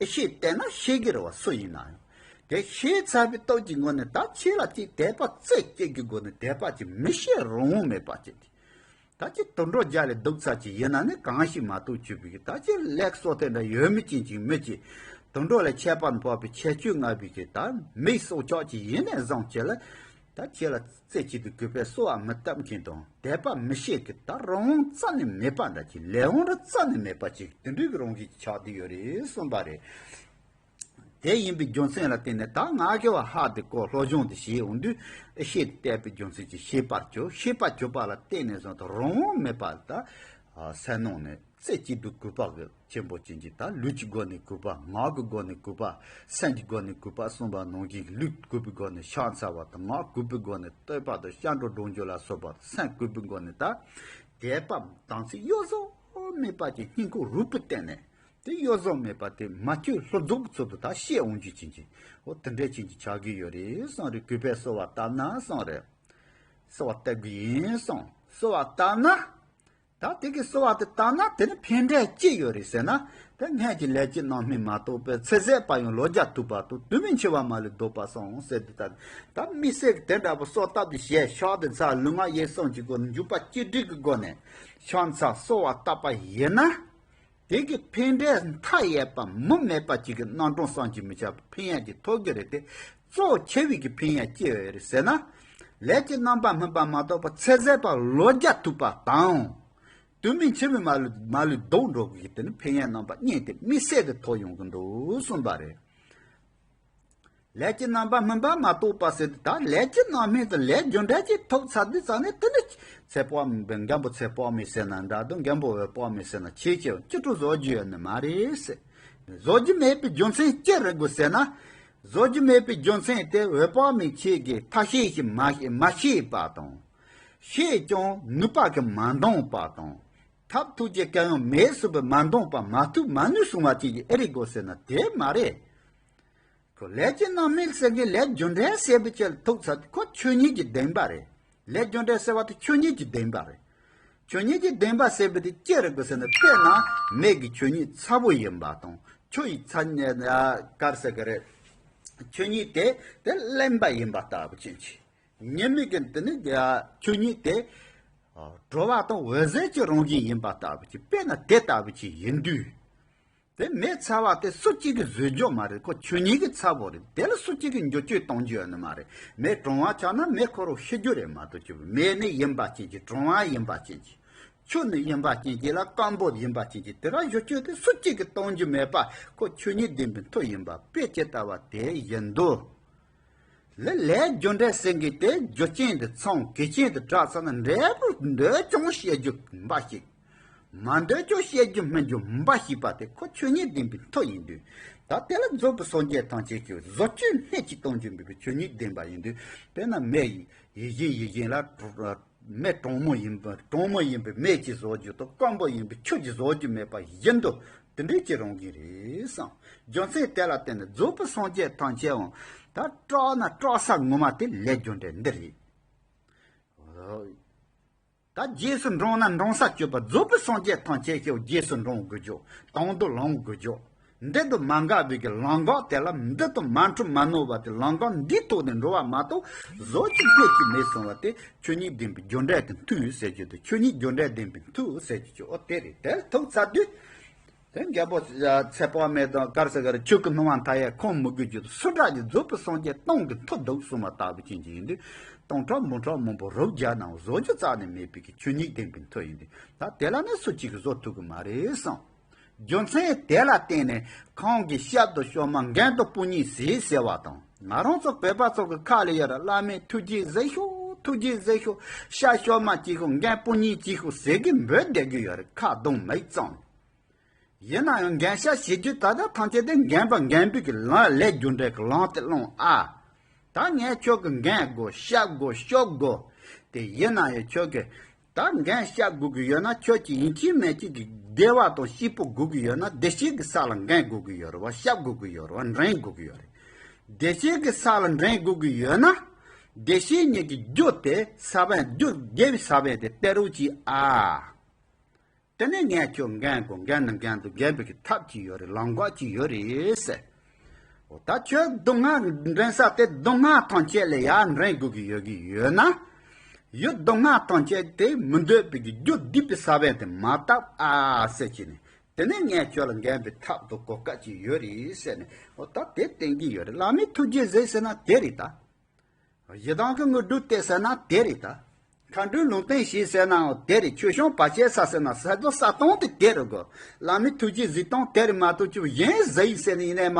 ཨེ་ཤེས་བལྟས་ན་ཤེས་ཀྱི་རེད་བ་སུ་ཡིན་ན་ཡང་། དེ་ཤེས་ཚར་བའི་སྟོབས་ཀྱི་ངོ་ནས་ད་ཁྱེད་ལ་ཅིག་དད་པ་རྩེ་གཅིག་གི་སྒོ་ནས་དད་པ་ཅིག་མི་བྱེད་རང་དབང་མེད་པ་ཅིག་ད་ཅི་དུད་འགྲོ་རྒྱ་ལས་སྡུག་ཚ་ཅིག་ཡིན་ན་ནི་གང་ཞིག་མ་གཏོགས་ཆུད་པའི་གི་ད་ཅི་ལེགས་སོ་དེ་འདྲ་ཡོད་མི་ཅན་ཅིག་མི་ཅིག་དུད་འགྲོ་ལས་ཁྱད་པར་འཕགས་པའི་ཁྱད་ཆོས་མངའ་བའི་གི་ད་མི་སྲོག་ཆགས་ཅིག་ཡིན་ནས་བཟང་ཅིག་ལ་ད་ཁྱེད་ལ་རྩེ་གཅིག་ཏུ་གུས་པས་གསོལ་བ་མི་བཏབ་མཁན་དང་དད་པ་མི་བྱེད་གི་ད་རང་དབང་རྩ་ནས་མེད་པ་འདྲ་ཅིག་ལས་དབང་ར་རྩ་ནས་མེད་པ་ཅིག་དེ་འདྲའི་གི་རང་བཞིན་ཆགས་བསྡད་ཡོད་རེད་གསུངས་པ་རེད། དེ་ཡིན་པའི་རྒྱུ་མཚན་ལ་བརྟེན་ནས་ད་ང་གི་བ་ཧ་དེ་ཀོ་སློབ་སྦྱོང་དེ་བྱེད་འོང་དུས་ཨེ་ཤེས་བལྟས་པའི་རྒྱུ་མཚན་གྱིས་ཤེས་པར་གྱུར། ཤེས་པར་གྱུར་པ་ལ་བརྟེན་ནས་བཟུང་དུ་རང་དབང་མེད་པར་ད་སེམས་ནང་ནས་རྩེ་གཅིག་ཏུ་གུས་པ་གི་ཆེན་པོ་ཅན་གྱི་ད་ལུས་ཀྱི་སྒོ་ནས་གུས་པ། ངག་གི་སྒོ་ནས་གུས་པ། སེམས་ཀྱི་སྒོ་ནས་གུས་པ་གསུངས་པ་ནང་བཞིན་ལུས་གུས་པའི་སྒོ་ནས་ཕྱག་འཚལ་བ་དང་། ངག་གུས་པའི་སྒོ་ནས་བསྟོད་པ་དང་སྐྱབས་འགྲོ་སྒྲུབ་རྒྱུ་ལ་སོགས་པ། སེམས་གུས་པའི་སྒོ་ནས་ད་དད་པ་དམ་ཚིག་གཡོ་ཟོལ་མེད་པ་ཀྱི་སྙིང་ཁོང་རུས་པའི་གཏིང་ནས། དེ་གཡོ་ཟོལ་མེད་པ་དེ་མ་བཅོས་ལྷུར་འཛུགས་ཚུལ་དུ་ད་ཤེས་འོང་རྒྱུ་ཅན་གྱི། འོ་དེ་འདྲའི་ཅན་གྱི་ཆགས་ཀྱི་ཡོད་རེད་གསུངས་རེད། གུས་པས་གསོལ་བ་བཏབ་ན་གསུངས་རེད། གསོལ་བ་བཏབ་གི་ཡིན་གསུངས། གསོལ་བ་བཏབ་ན། ད་དེ་གི་གསོལ་བ་དེ་བཏབ་ན་དེ་ནི་ཕན་འབྲས་ཅི་ཡོད་རེད་ཟེར་ན། དེ་སྔོན་གྱི་ལས་ཀྱི་རྣམ་སྨིན་མ་གཏོགས་པའི་ཚེ་ཟད་པ་ཡང་ལོ་བརྒྱ་ཐུབ་པ་དང་དུས་མིན་འཆི་བ་མ་ལུས་ལྡོག་པ་སོང་ཟེར་དེ་ལྟར། ད་དམིགས་བསལ་གྱི་དེ་འདྲ་པོ་གསོལ་བཏབ་ཀྱི་ཞལ་ཕྱག་དེ་ཚར་ལུས་ངག་ཡིད་གསུམ་གྱི་སྒོ་ནས་འཇུག་པ་གཅིག་སྒྲིལ་གྱི་སྒོ་ནས་ཕྱག་འཚལ་གསོལ་བ་བཏབ་པ་ཡིན་ན། དེ་གི་ཕན་འབྲས་མཐའ་ཡས་པ་མུ་མེད་པ་ཅིག་གི་རྣམ་གྲངས་བསམ་གྱིས་མི་ཁྱབ་པའི་ཕན་ཡོན་ཅིག་ཐོབ་ཀྱི་རེད་དེ། གཙོ་ཆེ་བའི་གི་ཕན་ཡོན་ཅི་ཡོད་རེད་ཟེར་ན། ལས་ཀྱི་རྣམ་པ་སྨིན་པ་མ་གཏོགས་པ་ཚེ་ཟད་པ་ལོ་བརྒྱ་ཐུབ་པ་དང་། དུས་མིན་འཆི་བའི་མ་ལུས་མ་ལུས་ལྡོག་འགྲོ་གི་དེ་ནི་ཕན་ཡོན་རྣམ་པ་གཉིས་དེ་དམིགས་བསལ་དུ་ཐོབ་ཡོང་གི་འདུག་གསུངས་པ་རེད། ལས་ཀྱི་རྣམ་པ་སྨིན་པ་མ་གཏོགས་པ་ཟེར་དུས་ད་ལས་ཀྱི་རྣམ་སྨིན་དང་ལས་རྒྱུ་འབྲས་ཀྱི་ཐོབ་ཚར་དུས་ཙང་ནས་དེ་ནི་ཚེ་དཔག་མེད་པའི་མགོན་པོ་ཚེ་དཔག་མེད་ཟེར་ན་འདྲ་འདུག་མགོན་པོ་འོད་དཔག་མེད་ཟེར་ན་ཆེ་ཆེ་ཅི་སྤྲོ་བཟོ་རྒྱུ་ཡོད་ནི་མ་རེད་ཟེར། བཟོ་རྒྱུ་མེད་པའི་རྒྱུ་མཚན་ཅི་རེད་དགོས་ཟེར་ན། བཟོ་རྒྱུ་མེད་པའི་རྒྱུ་མཚན་དེ་འོད་དཔག་མེད་ཁྱེད་ཀྱིས་ཐབས་ཤེས་ཤིག་མ་མ་ཤེས་པ་དང་། ཤེས་ཀྱང་ནུས་པ་གིས་མ་འདང་བ་དང་། ཐབས་ཐུགས་རྗེ་གང་ཡང་མེད་གསུངས་པའི་མ་འདང་བ་མ་ཐུབ་མ་ནུས་གསུང་བ་ཅན་གྱི་ཨེ་རེད་དགོས་ཟེར་ན་དེ་མ་རེད། ཁོ་ལས་ཀྱི་རྣམ་སྨིན་ཟེར་མཁན་ལས་རྒྱུ་འབྲས་ཟེར་བའི་ཆེད་ལ་ཐུག་ཚར་དུས་ཁོ་ཆོས་ཉིད་ཀྱི་བདེན་པ་རེད། ལས་རྒྱུ་འབྲས་ཟེར་བ་དེ་ཆོས་ཉིད་ཀྱི་བདེན་པ་རེད། ཆོས་ཉིད་ཀྱི་བདེན་པ་ཟེར་བ་དེ་ཅི་རེད་དགོས་ཟེར་ན། དཔེར་ན་མེ་གི་ཆོས་ཉིད་ཚ་བོ་ཡིན་པ་དང་ཆུ་ཡི་ཚ་ག་རེ་ཟེར་གི་རེད། ཆོས་ཉིད་དེ་དེ་རློན་པ་ཡིན་པ་ལྟ་བུ་ཅན་གྱི། ཉི་མའི་གི་དེ་ནི་ཆོས་ཉིད་དེ་དྲོ་བ་དང་འོད་ཟེར་གྱི་རང་བཞིན་ཡིན་པ་ལྟ་བུ་ཅིག་དཔེར་ན་དེ་ལྟ་བུ་ཅིག་ཡིན་དུས། དེ་མེ་ཚ་བ་དེ་སུ་གཅིག་གིས་བཟོས་རྒྱུ་མ་རེད། ཁོ་ཆོས་ཉིད་ཀྱི་ཚ་བོ་རེད། དེ་ལ་སུ་གཅིག་གིས་འགྱུར་བཅོས་གཏོང་རྒྱུ་ཡོད་ནི་མ་རེད། མེ་གྲང་བ་ཆགས་ན་མེ་ཁོ་རང་ཤི་རྒྱུ་རེད་མ་གཏོགས་ཅི། མེ་ནི་ཡིན་པ་ཅན་གྱི་གྲང་བ་ཡིན་པ་ཅན་གྱི། ཆུ་ནི་ཡིན་པ་ཅན་གྱི་ལ་སྐམ་པོ་ཡིན་པ་ཅན་གྱི་དེ་ར་བཟོ་བཅོས་དེ་སུ་གཅིག་གིས་གཏོང་རྒྱུ་མེད་པ་ཁོ་ཆོས་ཉིད་བདེན་པའི་མཐུ་ཡིན་པ་དཔེ་ཇི་ལྟ་བ་དེ་བཞིན་དུ། ལས་ལས་རྒྱུ་འབྲས་ཟེར་མཁན་དེ་རྒྱུ་རྐྱེན་དེ་ཚང་གེགས་རྐྱེན་དེ་དྲག་ཚར་ན་འབྲས་བུ་འདོད་ཀྱང་བཤད་རྒྱུ་འབའ་ཞིག་མ་འདོད་ཀྱང་བཤད་རྒྱུ་སྨིན་རྒྱུ་འབའ་ཞིག་པ་དེ་ཁོ་ཆོས་ཉིད་བདེན་པའི་མཐུ་ཡིན་དུས། ད་དེ་ལ་རྫོགས་པའི་སངས་རྒྱས་ཐམས་ཅད་ཀྱིས་བཟོ་བཅོས་སྣེ་གཅིག་གཏོང་རྒྱུ་མེད་པའི་ཆོས་ཉིད་བདེན་པ་ཡིན་དུས། དཔེར་ན་མེ་ཡི་ཡིད་བཞིན་ཡིད་བཞིན་ལ། མེ་གྲང་མོ་ཡིན་པ་གྲང་མོ་ཡིན་པའི་མེ་གིས་བཟོ་རྒྱུ་དང་སྐམ་པོ་ཡིན་པའི་ཆུ་གིས་བཟོ་རྒྱུ་མེད་པ་བཞིན་དུ་དེ་འདྲའི་ཅིག་རང་བཞིན་རེད་བསམ། རྒྱུ་མཚན་དེ་ལ་བརྟེན་ནས་རྫོགས་པའི་སངས་རྒྱས་ཐམས་ཅད་འང་ད་སྐྲག་ན་སྐྲག་ས་ངོ་མ་དེ་ལས་རྒྱུ་འབྲས་འདི་རེད། ད་རྗེས་སུ་འབྲང་ན་འབྲང་ས་སྤྱོད་པ་རྫོགས་པའི་སངས་རྒྱས་ཐམས་ཅད་ཀྱི་རྗེས་སུ་འབྲང་དགོས་རྒྱུ། དང་དུ་བླང་དགོས་རྒྱུ། འདི་དང་མ་འགལ་བའི་གི་ལམ་འགག་དེ་ལ་འདི་དང་མ་འཁྲུལ་མ་ནོར་བ་དེ་ལམ་འགག་འདིའི་ཐོག་ནས་འགྲོ་བ་མ་གཏོགས་བཟོ་གཅིག་སྣེ་གཅིག་མེད་གསུང་བ་དེ་ཆོས་ཉིད་བདེན་པའི་རྒྱུ་འབྲས་ཀྱི་མཐུ་ཟེར་རྒྱུ་དེ་ཆོས་ཉིད་རྒྱུ་འབྲས་བདེན་པའི་མཐུ་ཟེར་རྒྱུ་ཅིག་འོ་དེ་རེད། དེ་ལ་ཐུག་ཚར་དུས། དེ་རྒྱལ་པོ་ཚེ་དཔག་མེད་དང་ག་རེ་ཟེར་ག་རེ་ཆོས་ཀྱི་སྣང་བ་མཐའ་ཡས་ཁོང་མི་དགོས་རྒྱུ་དང་སུ་འདྲ་ཞིག་རྫོགས་པའི་སངས་རྒྱས་སྟོང་གི་མཐུ་འདུག་གསུངས་པ་ལྟ་བུ་ཅན་གྱི་ཡིན་དུས། སྟོང་ཕྲག་འབུམ་ཕྲག་མང་པོ་རབ་བརྒྱ་ནང་བཟོ་རྒྱུ་རྩ་ནས་མེད་པའི་གི་ཆོས་ཉིད་བདེན་པའི་མཐུ་ཡིན་དུས། ད་དེ་ལ་ནི་སུ་གཅིག་གིས་བཟོ་ཐུབ་ཀྱི་མ་རེད་བསམ། རྒྱུ་མཚན་དེ་ལ་བརྟེན་ནས་ཁོང་གིས་ཞབས་དང་ཤོ་མ་མགོན་དང་དཔུང་གཉེན་ཟེར་ཟེར་བ་དང་། ང་རང་ཚོ་བོད་པ་ཚོ་གི་ཁ་ལ་ཡོད་ར། བླ་མས་ཐུགས་རྗེས་གཟིགས་ཤོག་ཐུགས་རྗེས་གཟིགས་ཤོག་ཞབས་ཤོ་མ་གཅིག་ཤོག་མགོན་དཔུང་གཉེན་གཅིག་ཤོག་ཟེར་གི་འབོད་བསྡད་གི་ཡོད་རེད། ཁ་གདངས་མེད་ཙང་། ཡིན་ན་ཡང་མགོན་ཞབས་བྱེད་རྒྱུ་ད་ལྟ་ཐམས་ཅད་དེ་མགོན་པ་མགོན་པོའི་གི་ལམ་ལས་རྒྱུ་འབྲས་ཀྱི་ལམ་དེ་བླངས་ཨ། ད་ངས་ཁྱོད་ཀྱི་མགོན་དགོས་ཞབས་དགོས་ཤོ་དགོས། དེ་ཡིན་ན་ཡང་ཁྱོད་ཀྱི་ད་མགོན་ཞབས་དགོས་ཀྱི་ཡོད་ན། ཁྱོད་ཀྱི་ཡིན་གཅིག་མིན་གཅིག་གི་བདེ་བ་དང་སྐྱིད་པོ་དགོས་ཀྱི་ཡོད་ན། བདེ་སྐྱིད་ཀྱི་ས་ལ་མགོན་དགོས་ཀྱི་ཡོད་རེད་བ། ཞབས་དགོས་ཀྱི་ཡོད་རེད་བ། འབྲིང་དགོས་ཀྱི་ཡོད་རེད། བདེ་སྐྱིད་ཀྱི་ས་ལ་འབྲིང་དགོས་ཀྱི་ཡོད་ན། བདེ་སྐྱིད་གཉིས་ཀྱི་རྒྱུ་དེ་ས་བོན་རྒྱུ་དགེ་བའི་ས་བོན་དེ་སྟེར་རོགས་གྱིས་ཨ། དེ་ནས་ངས་ཁྱོད་མགོན་དགོས། མགོན་ནི་མགོན་དུ་རྒྱལ་བའི་གི་ཐབས་ཀྱི་ཡོད་རེད། ལམ་འགག་ཅིག་ཡོད་རེད་ཟེར། འོ་ད་ཁྱོད་སྡུག་བསྔལ་འདྲེན་ས་དེ་སྡུག་བསྔལ་ཐམས་ཅད་ལས་ཡར་འདྲེན་དགོས་ཀྱི་ཡོད་ཀྱི་ཡོད་ན། ཡུལ་སྡུག་བསྔལ་ཐམས་ཅད་དེ་མི་འདོད་པའི་གི་རྒྱུ་སྡིག་པའི་ས་བོན་དེ་མ་བཏབ་ཨ་ཟེར་གྱི་ནས། དེ་ནས་ངས་ཁྱོད་ལ་མགོན་པའི་ཐབས་དང་གོ་སྐབས་ཅིག་ཡོད་རེད་ཟེར་ནས། འོ་ད་དེ་བསྟན་གྱི་ཡོད་རེད། བླ་མའི་ཐུགས་རྗེས་གཟིགས་ཟེར་ན་དེ་རེད་ད། ཡི་དམ་གྱི་དངོས་གྲུབ་སྟེར་ཟེར་ན་དེ་རེད་ད། མཁའ་འགྲོའི་ལུང་བསྟན་ཞུས་ཟེར་ནའང་དེ་རེད། ཆོས་སྐྱོང་བར་ཆད་བསལ་ཟེར་ན་ཟེར་དོ་ཟེར་སྟངས་དེ་དེ་རེད་གོ། བླ་མའི་ཐུགས་རྗེས་གཟིགས་སྟངས་དེ་རེད་མ་གཏོགས་ཅིག་གཞན་གཟིགས་ཟེར་ནས་ཡིན་ནའི་མ།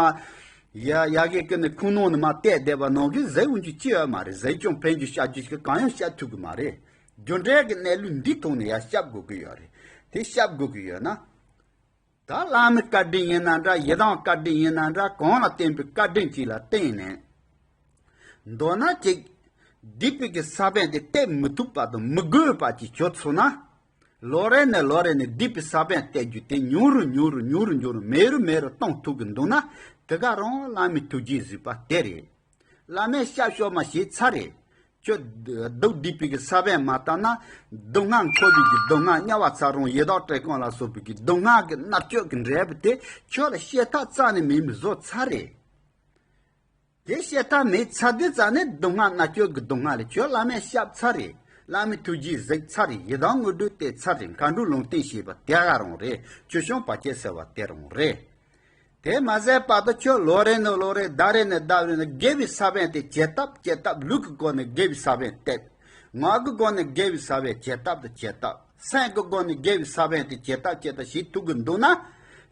ཡ་ཡ་གི་ཀི་ནི་ཁུངས་སྣང་ནས་མ་བལྟས་བསྡད་པ་ནང་གི་གཟིགས་འོང་རྒྱུ་ཅི་ཡོད་མ་རེད། གཟིགས་ཀྱང་ཕན་རྒྱུ་བཤད་རྒྱུ་ཞིག་གང་ཡང་བཤད་ཐུབ་ཀྱི་མ་རེད། རྒྱུ་འབྲས་ཀྱི་གནས་ལུགས་འདི་ཐོག་ནས་ཡར་བཤད་དགོས་ཀྱི་ཡོད་རེད། དེ་བཤད་དགོས་ཀྱི་ཡོད་ན། ད་བླ་མའི་བཀའ་དྲིན་ཡིན་ན་འདྲ། ཡི་དམ་བཀའ་དྲིན་ཡིན་ན་འདྲ། གང་ལ་བརྟེན་པའི་བཀའ་དྲིན་ཅིག་ལ་བརྟེན་ནས། མདོར་ན་ཅིག་སྡིག་པའི་གི་ས་བོན་དེ་གཏད་མི་ཐུབ་པ་དང་མི་དགོས་པ་ཅིག་གྱུར་སོང་ན། ལོ་རེ་ནས་ལོ་རེ་ནས་སྡིག་པའི་ས་བོན་གཏད་རྒྱུ་དེ་ཉུང་རུ་ཉུང་རུ་ཉུང་རུ་ཉུང་རུ་མེད་རུ་མེད་རུ་གཏོང་ཐུབ་གི་འདུག་ན། དེ་ག་རང་བླ་མའི་ཐུགས་རྗེས་གཟིགས་པ་དེ་རེད། བླ་མས་སྐྱབས་བཅོལ་མ་བྱས་ཚར་རེད། ཁྱོད་སྡུག་སྡིག་པའི་གི་ས་བོན་མ་བཏབ་ན། སྡུག་བསྔལ་འཁོར་བའི་གི་སྡུག་བསྔལ། དམྱལ་བ་ཚ་གྲང་ཡི་དྭགས་བཀྲེས་སྐོམ་ལ་སོགས་པའི་གི་སྡུག་བསྔལ་གྱི་མནར་གཅོད་ཀྱི་འབྲས་བུ་དེ་ཁྱོད་ལ་སྐྱེ་ཐབས་རྩ་ནས་མེད་མི་བཟོ་ཚར་རེད། དེ་བཤད་ཐབས་མེད་ཚར་དུས་ཙ་ནས་སྡུག་བསྔལ་མནར་གཅོད་ཀྱི་སྡུག་བསྔལ་ལས་ཁྱོད་བླ་མས་བསྐྱབས་ཚར་རེད། བླ་མའི་ཐུགས་རྗེས་གཟིགས་ཚར་རེད། ཡི་དམ་དངོས་གྲུབ་བསྟེན་ཚར་རེད། མཁའ་འགྲོ་ལུང་བསྟན་བྱས་པ་དེ་ག་རང་རེད། ཆོས་སྐྱོང་བར་ཆད་སེལ་བ་དེ་རང་རེད། དེ་མ་ཟད་བར་དུ་ཁྱོད་ལོ་རེ་ནས་ལོ་རེ་ཟླ་རེ་ནས་ཟླ་རེ་ནས་དགེ་བའི་ས་བོན་དེ་ཇེ་བཏབ་ཇེ་བཏབ། ལུས་ཀྱི་སྒོ་ནས་དགེ་བའི་ས་བོན་གཏད། ངག་གི་སྒོ་ནས་དགེ་བའི་ས་བོན་ཇེ་བཏབ་ཏུ་ཇེ་བཏབ། སེམས་ཀྱི་སྒོ་ནས་དགེ་བའི་ས་བོན་དེ་ཇེ་བཏབ་ཇེ་བཏབ་བྱེད་ཐུབ་ཀྱི་འདུག་ན།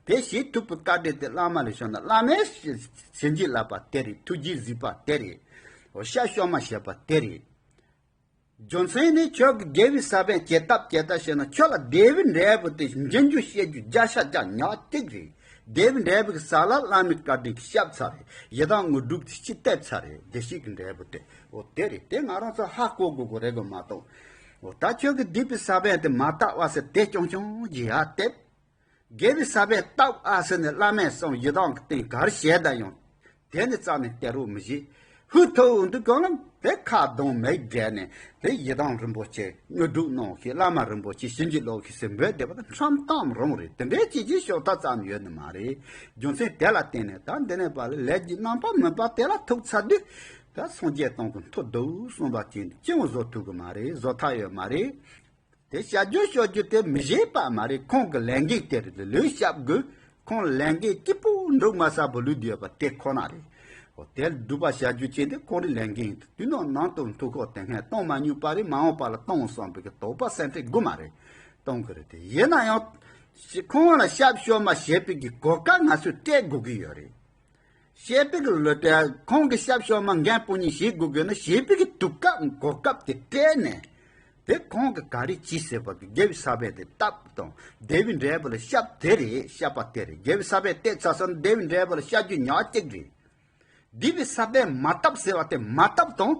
དེ་བྱེད་ཐུབ་པའི་བཀའ་དྲིན་དེ་བླ་མ་ལ་ཞུ་ན། བླ་མས་བྱིན་གྱིས་བརླབས་པ་དེ་རེད། ཐུགས་རྗེས་གཟིགས་པ་དེ་རེད། འོ། སྐྱབས་བཅོལ་མ་བྱས་པ་དེ་རེད། རྒྱུ་མཚན་ནི་ཁྱོད་ཀྱི་དགེ་བའི་ས་བོན་ཇེ་བཏབ་ཇེ་བཏབ་བྱས་ན། ཁྱོད་ལ་བདེ་བའི་འབྲས་བུ་དེ་འབྱིན་རྒྱུ་བཤད་རྒྱུ་བརྒྱ་ཆ་བརྒྱ་ཉག་གཅིག་རེད། བདེ་བའི་འབྲས་བུ་གི་ས་ལ་བླ་མའི་བཀའ་དྲིན་གྱིས་བསྐྱབས་ཚར་རེད། ཡི་དམ་དངོས་གྲུབ་ཀྱིས་ཕྱིར་གཏད་ཚར་རེད། བདེ་སྐྱིད་ཀྱི་འབྲས་བུ་དེ། འོ། དེ་རེད། དེ་ང་རང་ཚོ་ཧ་གོ་དགོས་དགོས་རེད་གོ་མ་གཏོགས། འོ། ད་ཁྱོད་ཀྱི་སྡིག་པའི་ས་བོན་དེ་མ་བཏབ་ཨ་ཟེར། དེ་ཆུང་ཆུང་གི་ཡར་གཏད། དགེ་བའི་ས་བོན་བཏབ་ཨ་ཟེར་ནས་བླ་མས་གསུངས། ཡི་དམ་གྱི་བསྟན་ག་རེ་བྱས་ད་ཡང་དེ་ནི་རྩ་ནས་གཏད་རོགས་མི་བྱེད། ཧུད་ཐུབ་འདུག་གང་ལ་དེ་ཁ་གདོང་མིག་བགྲད་ནས་དེ་ཡི་དམ་རིན་པོ་ཆེ་དངོས་གྲུབ་གནང་ཞིག། བླ་མ་རིན་པོ་ཆེ་བྱིན་གྱིས་རློབས་ཤིག་ཟེར་འབོད་བསྡད་པ་དང་ཁྲམ་གཏམ་རང་རེད། དེ་འདྲའི་ཅིག་ཅིག་ཤོག་ཐབས་ཙམ་ཡོད་ནི་མ་རེད། རྒྱུ་མཚན་དེ་ལ་བརྟེན་ནས་ད་འདི་ནས་ཕར་ལ་ལས་ཀྱི་རྣམ་པ་མུན་པ་དེ་ལ་ཐུག་ཚར་དུས། ད་སངས་རྒྱས་སྟོང་གི་མཐུ་སྡུག་གསུངས་པ་ཅན་ཅི་ཡང་བཟོ་ཐུབ་གི་མ་རེད། བཟོ་ཐབས་ཡོད་མ་རེད། དེ་བྱ་རྒྱུ་ཤོར་རྒྱུ་དེ་མི་བྱེད་པ་མ་རེད། ཁོང་གི་ལས་འགན་དེ་རེད། ལུས་བསྐྱབ་དགོས། ཁོང་ལ་ལས་འགན་སྐྱིད་པོ་འབྲུག་མ་ས་བུ་ལུས་བསྡད་པ་དེ་ཁོ་ན་རེད། འོ། དེ་སྒྲུབ་པ་བྱ་རྒྱུ་ཅན་དེ་ཁོང་རའི་ལས་འགན་ཡིན། དུས་ནམ་ནང་དུ་འཐུ་ཁོག་དེ་སྔས་གཏོང་མ་མྱོང་པ་རེད། མ་འོངས་པ་ལ་གཏོང་བསམ་པའི་གི་དོགས་པ་སེམས་ཁྲལ་དགོས་མ་རེད། གཏོང་གི་རེད། དེ་ཡིན་ན་ཡང་ཁོང་ལ་སྐྱབས་བཅོལ་མ་བྱེད་པའི་གི་གོ་སྐབས་ང་ཚོས་སྤྲད་དགོས་ཀྱི་ཡོད་རེད། བྱེད་པའི་གི་ལོ་དེ་ཁོང་གི་སྐྱབས་བཅོལ་མ་འགན་དཔོན་གཉིས་བྱེད་དགོས་དགོས་ན། བྱེད་པའི་གི་དུས་སྐབས་གོ་སྐབས་དེ་སྤྲད་ནས། དེ་ཁོང་གི་ག་རེ་བྱས་ཟེར་བ་གི་དགེ་བའི་ས་བོན་དེ་བཏབ་དང་བདེ་བའི་འབྲས་བུ་ལ་བསྐྱབས་དེ་རེད། བསྐྱབས་པ་དེ་རེད། དགེ་བའི་ས་བོན་གཏད་ཚར་སོང་ན་བདེ་བའི་འབྲས་བུ་ལ་བསྐྱབ་རྒྱུ་ཉག་གཅིག་རེད། སྡིག་པའི་ས་བོན་མ་བཏབ་ཟེར་བ་དེ་མ་བཏབ་དང་།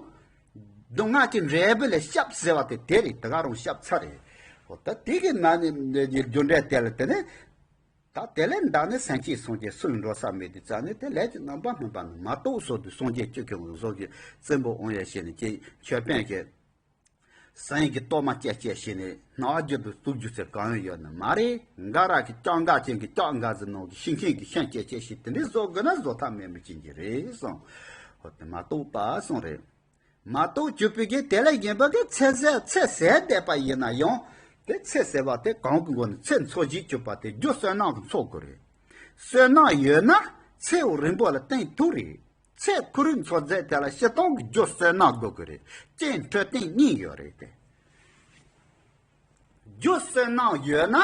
སྡུག་བསྔལ་གྱི་འབྲས་བུ་ལ་བསྐྱབས་ཟེར་བ་དེ་དེ་རེད། དེ་ག་རང་བསྐྱབས་ཚར་རེད། འོ། ད་དེ་གི་ན་ནི་རྒྱུ་འབྲས་དེ་ལ་དེ་ནི། ད་དེ་ལས་འདའ་ནས་སེམས་ཅན་སངས་རྒྱས་སུ་ལ་འགྲོ་ས་མེད་དུས་ཙ་ནས། དེ་ལས་ཀྱི་རྣམ་པར་སྨིན་པ་ནི་མ་གཏོགས་ཟེར་དུས། སངས་རྒྱས་ཀྱི་ཁྱོད་ཀྱི་ཟོ་གི་བཙན་པོ་དབང་ཡང་བྱས་ནས་ཀྱི་མཆོད་དཔོན་གྱི་ཟན་གྱི་གཏོར་མ་བཅས་བཅས་བྱས་ནས་སྣ་རྒྱུ་དུ་བཙུགས་རྒྱུ་ཚེ་གང་ཡང་ཡོད་ནི་མ་རེད། འགའ་ར་གི་ལྕགས་འགའ་ཅན་གྱི་ལྕགས་འགའ་ཟེར་ནང་གི་ཤིང་མཁན་གྱི་ཤིང་བཅས་བཅས་བྱས་དེ་འདྲའི་བཟོ་དགོས་ན་བཟོ་ཐབས་མེད་མི་ཅན་གྱི་རེད་གསུངས། འོ། དེ་མ་གཏོགས་པ་གསུངས་རེད། མ་གཏོགས་གྱུར་པའི་གི་དེ་ལས་གཞན་པ་གི་ཚེ་ཟད་ཚེ་ཟད་བསྡད་པ་ཡིན་ན་ཡང་། དེ་ཚེ་ཟད་པ་དེ་གང་གི་སྒོ་ནས་ཚེ་འཚོ་བྱེད་གྱུར་པ་དེ་རྒྱུ་བསོད་ནམས་ཀྱིས་འཚོ་དགོས་རེད། བསོད་ནམས་ཡོད་ན་ཚེ་འོ་རིང་པོ་ལ་བརྟན་ཐུབ་རེད། ཚེ་ཁོ་རང་འཚོ་མཛད་དེ་ལ་སྤྱིར་བཏང་གི་རྒྱུ་བསོད་ནམས་དགོས་ཀྱི་རེད། རྐྱེན་འཕྲོད་བསྟེན་གཉིས་ཡོད་རེད་དེ། རྒྱུ་བསོད་ནམས་ཡོད་ན།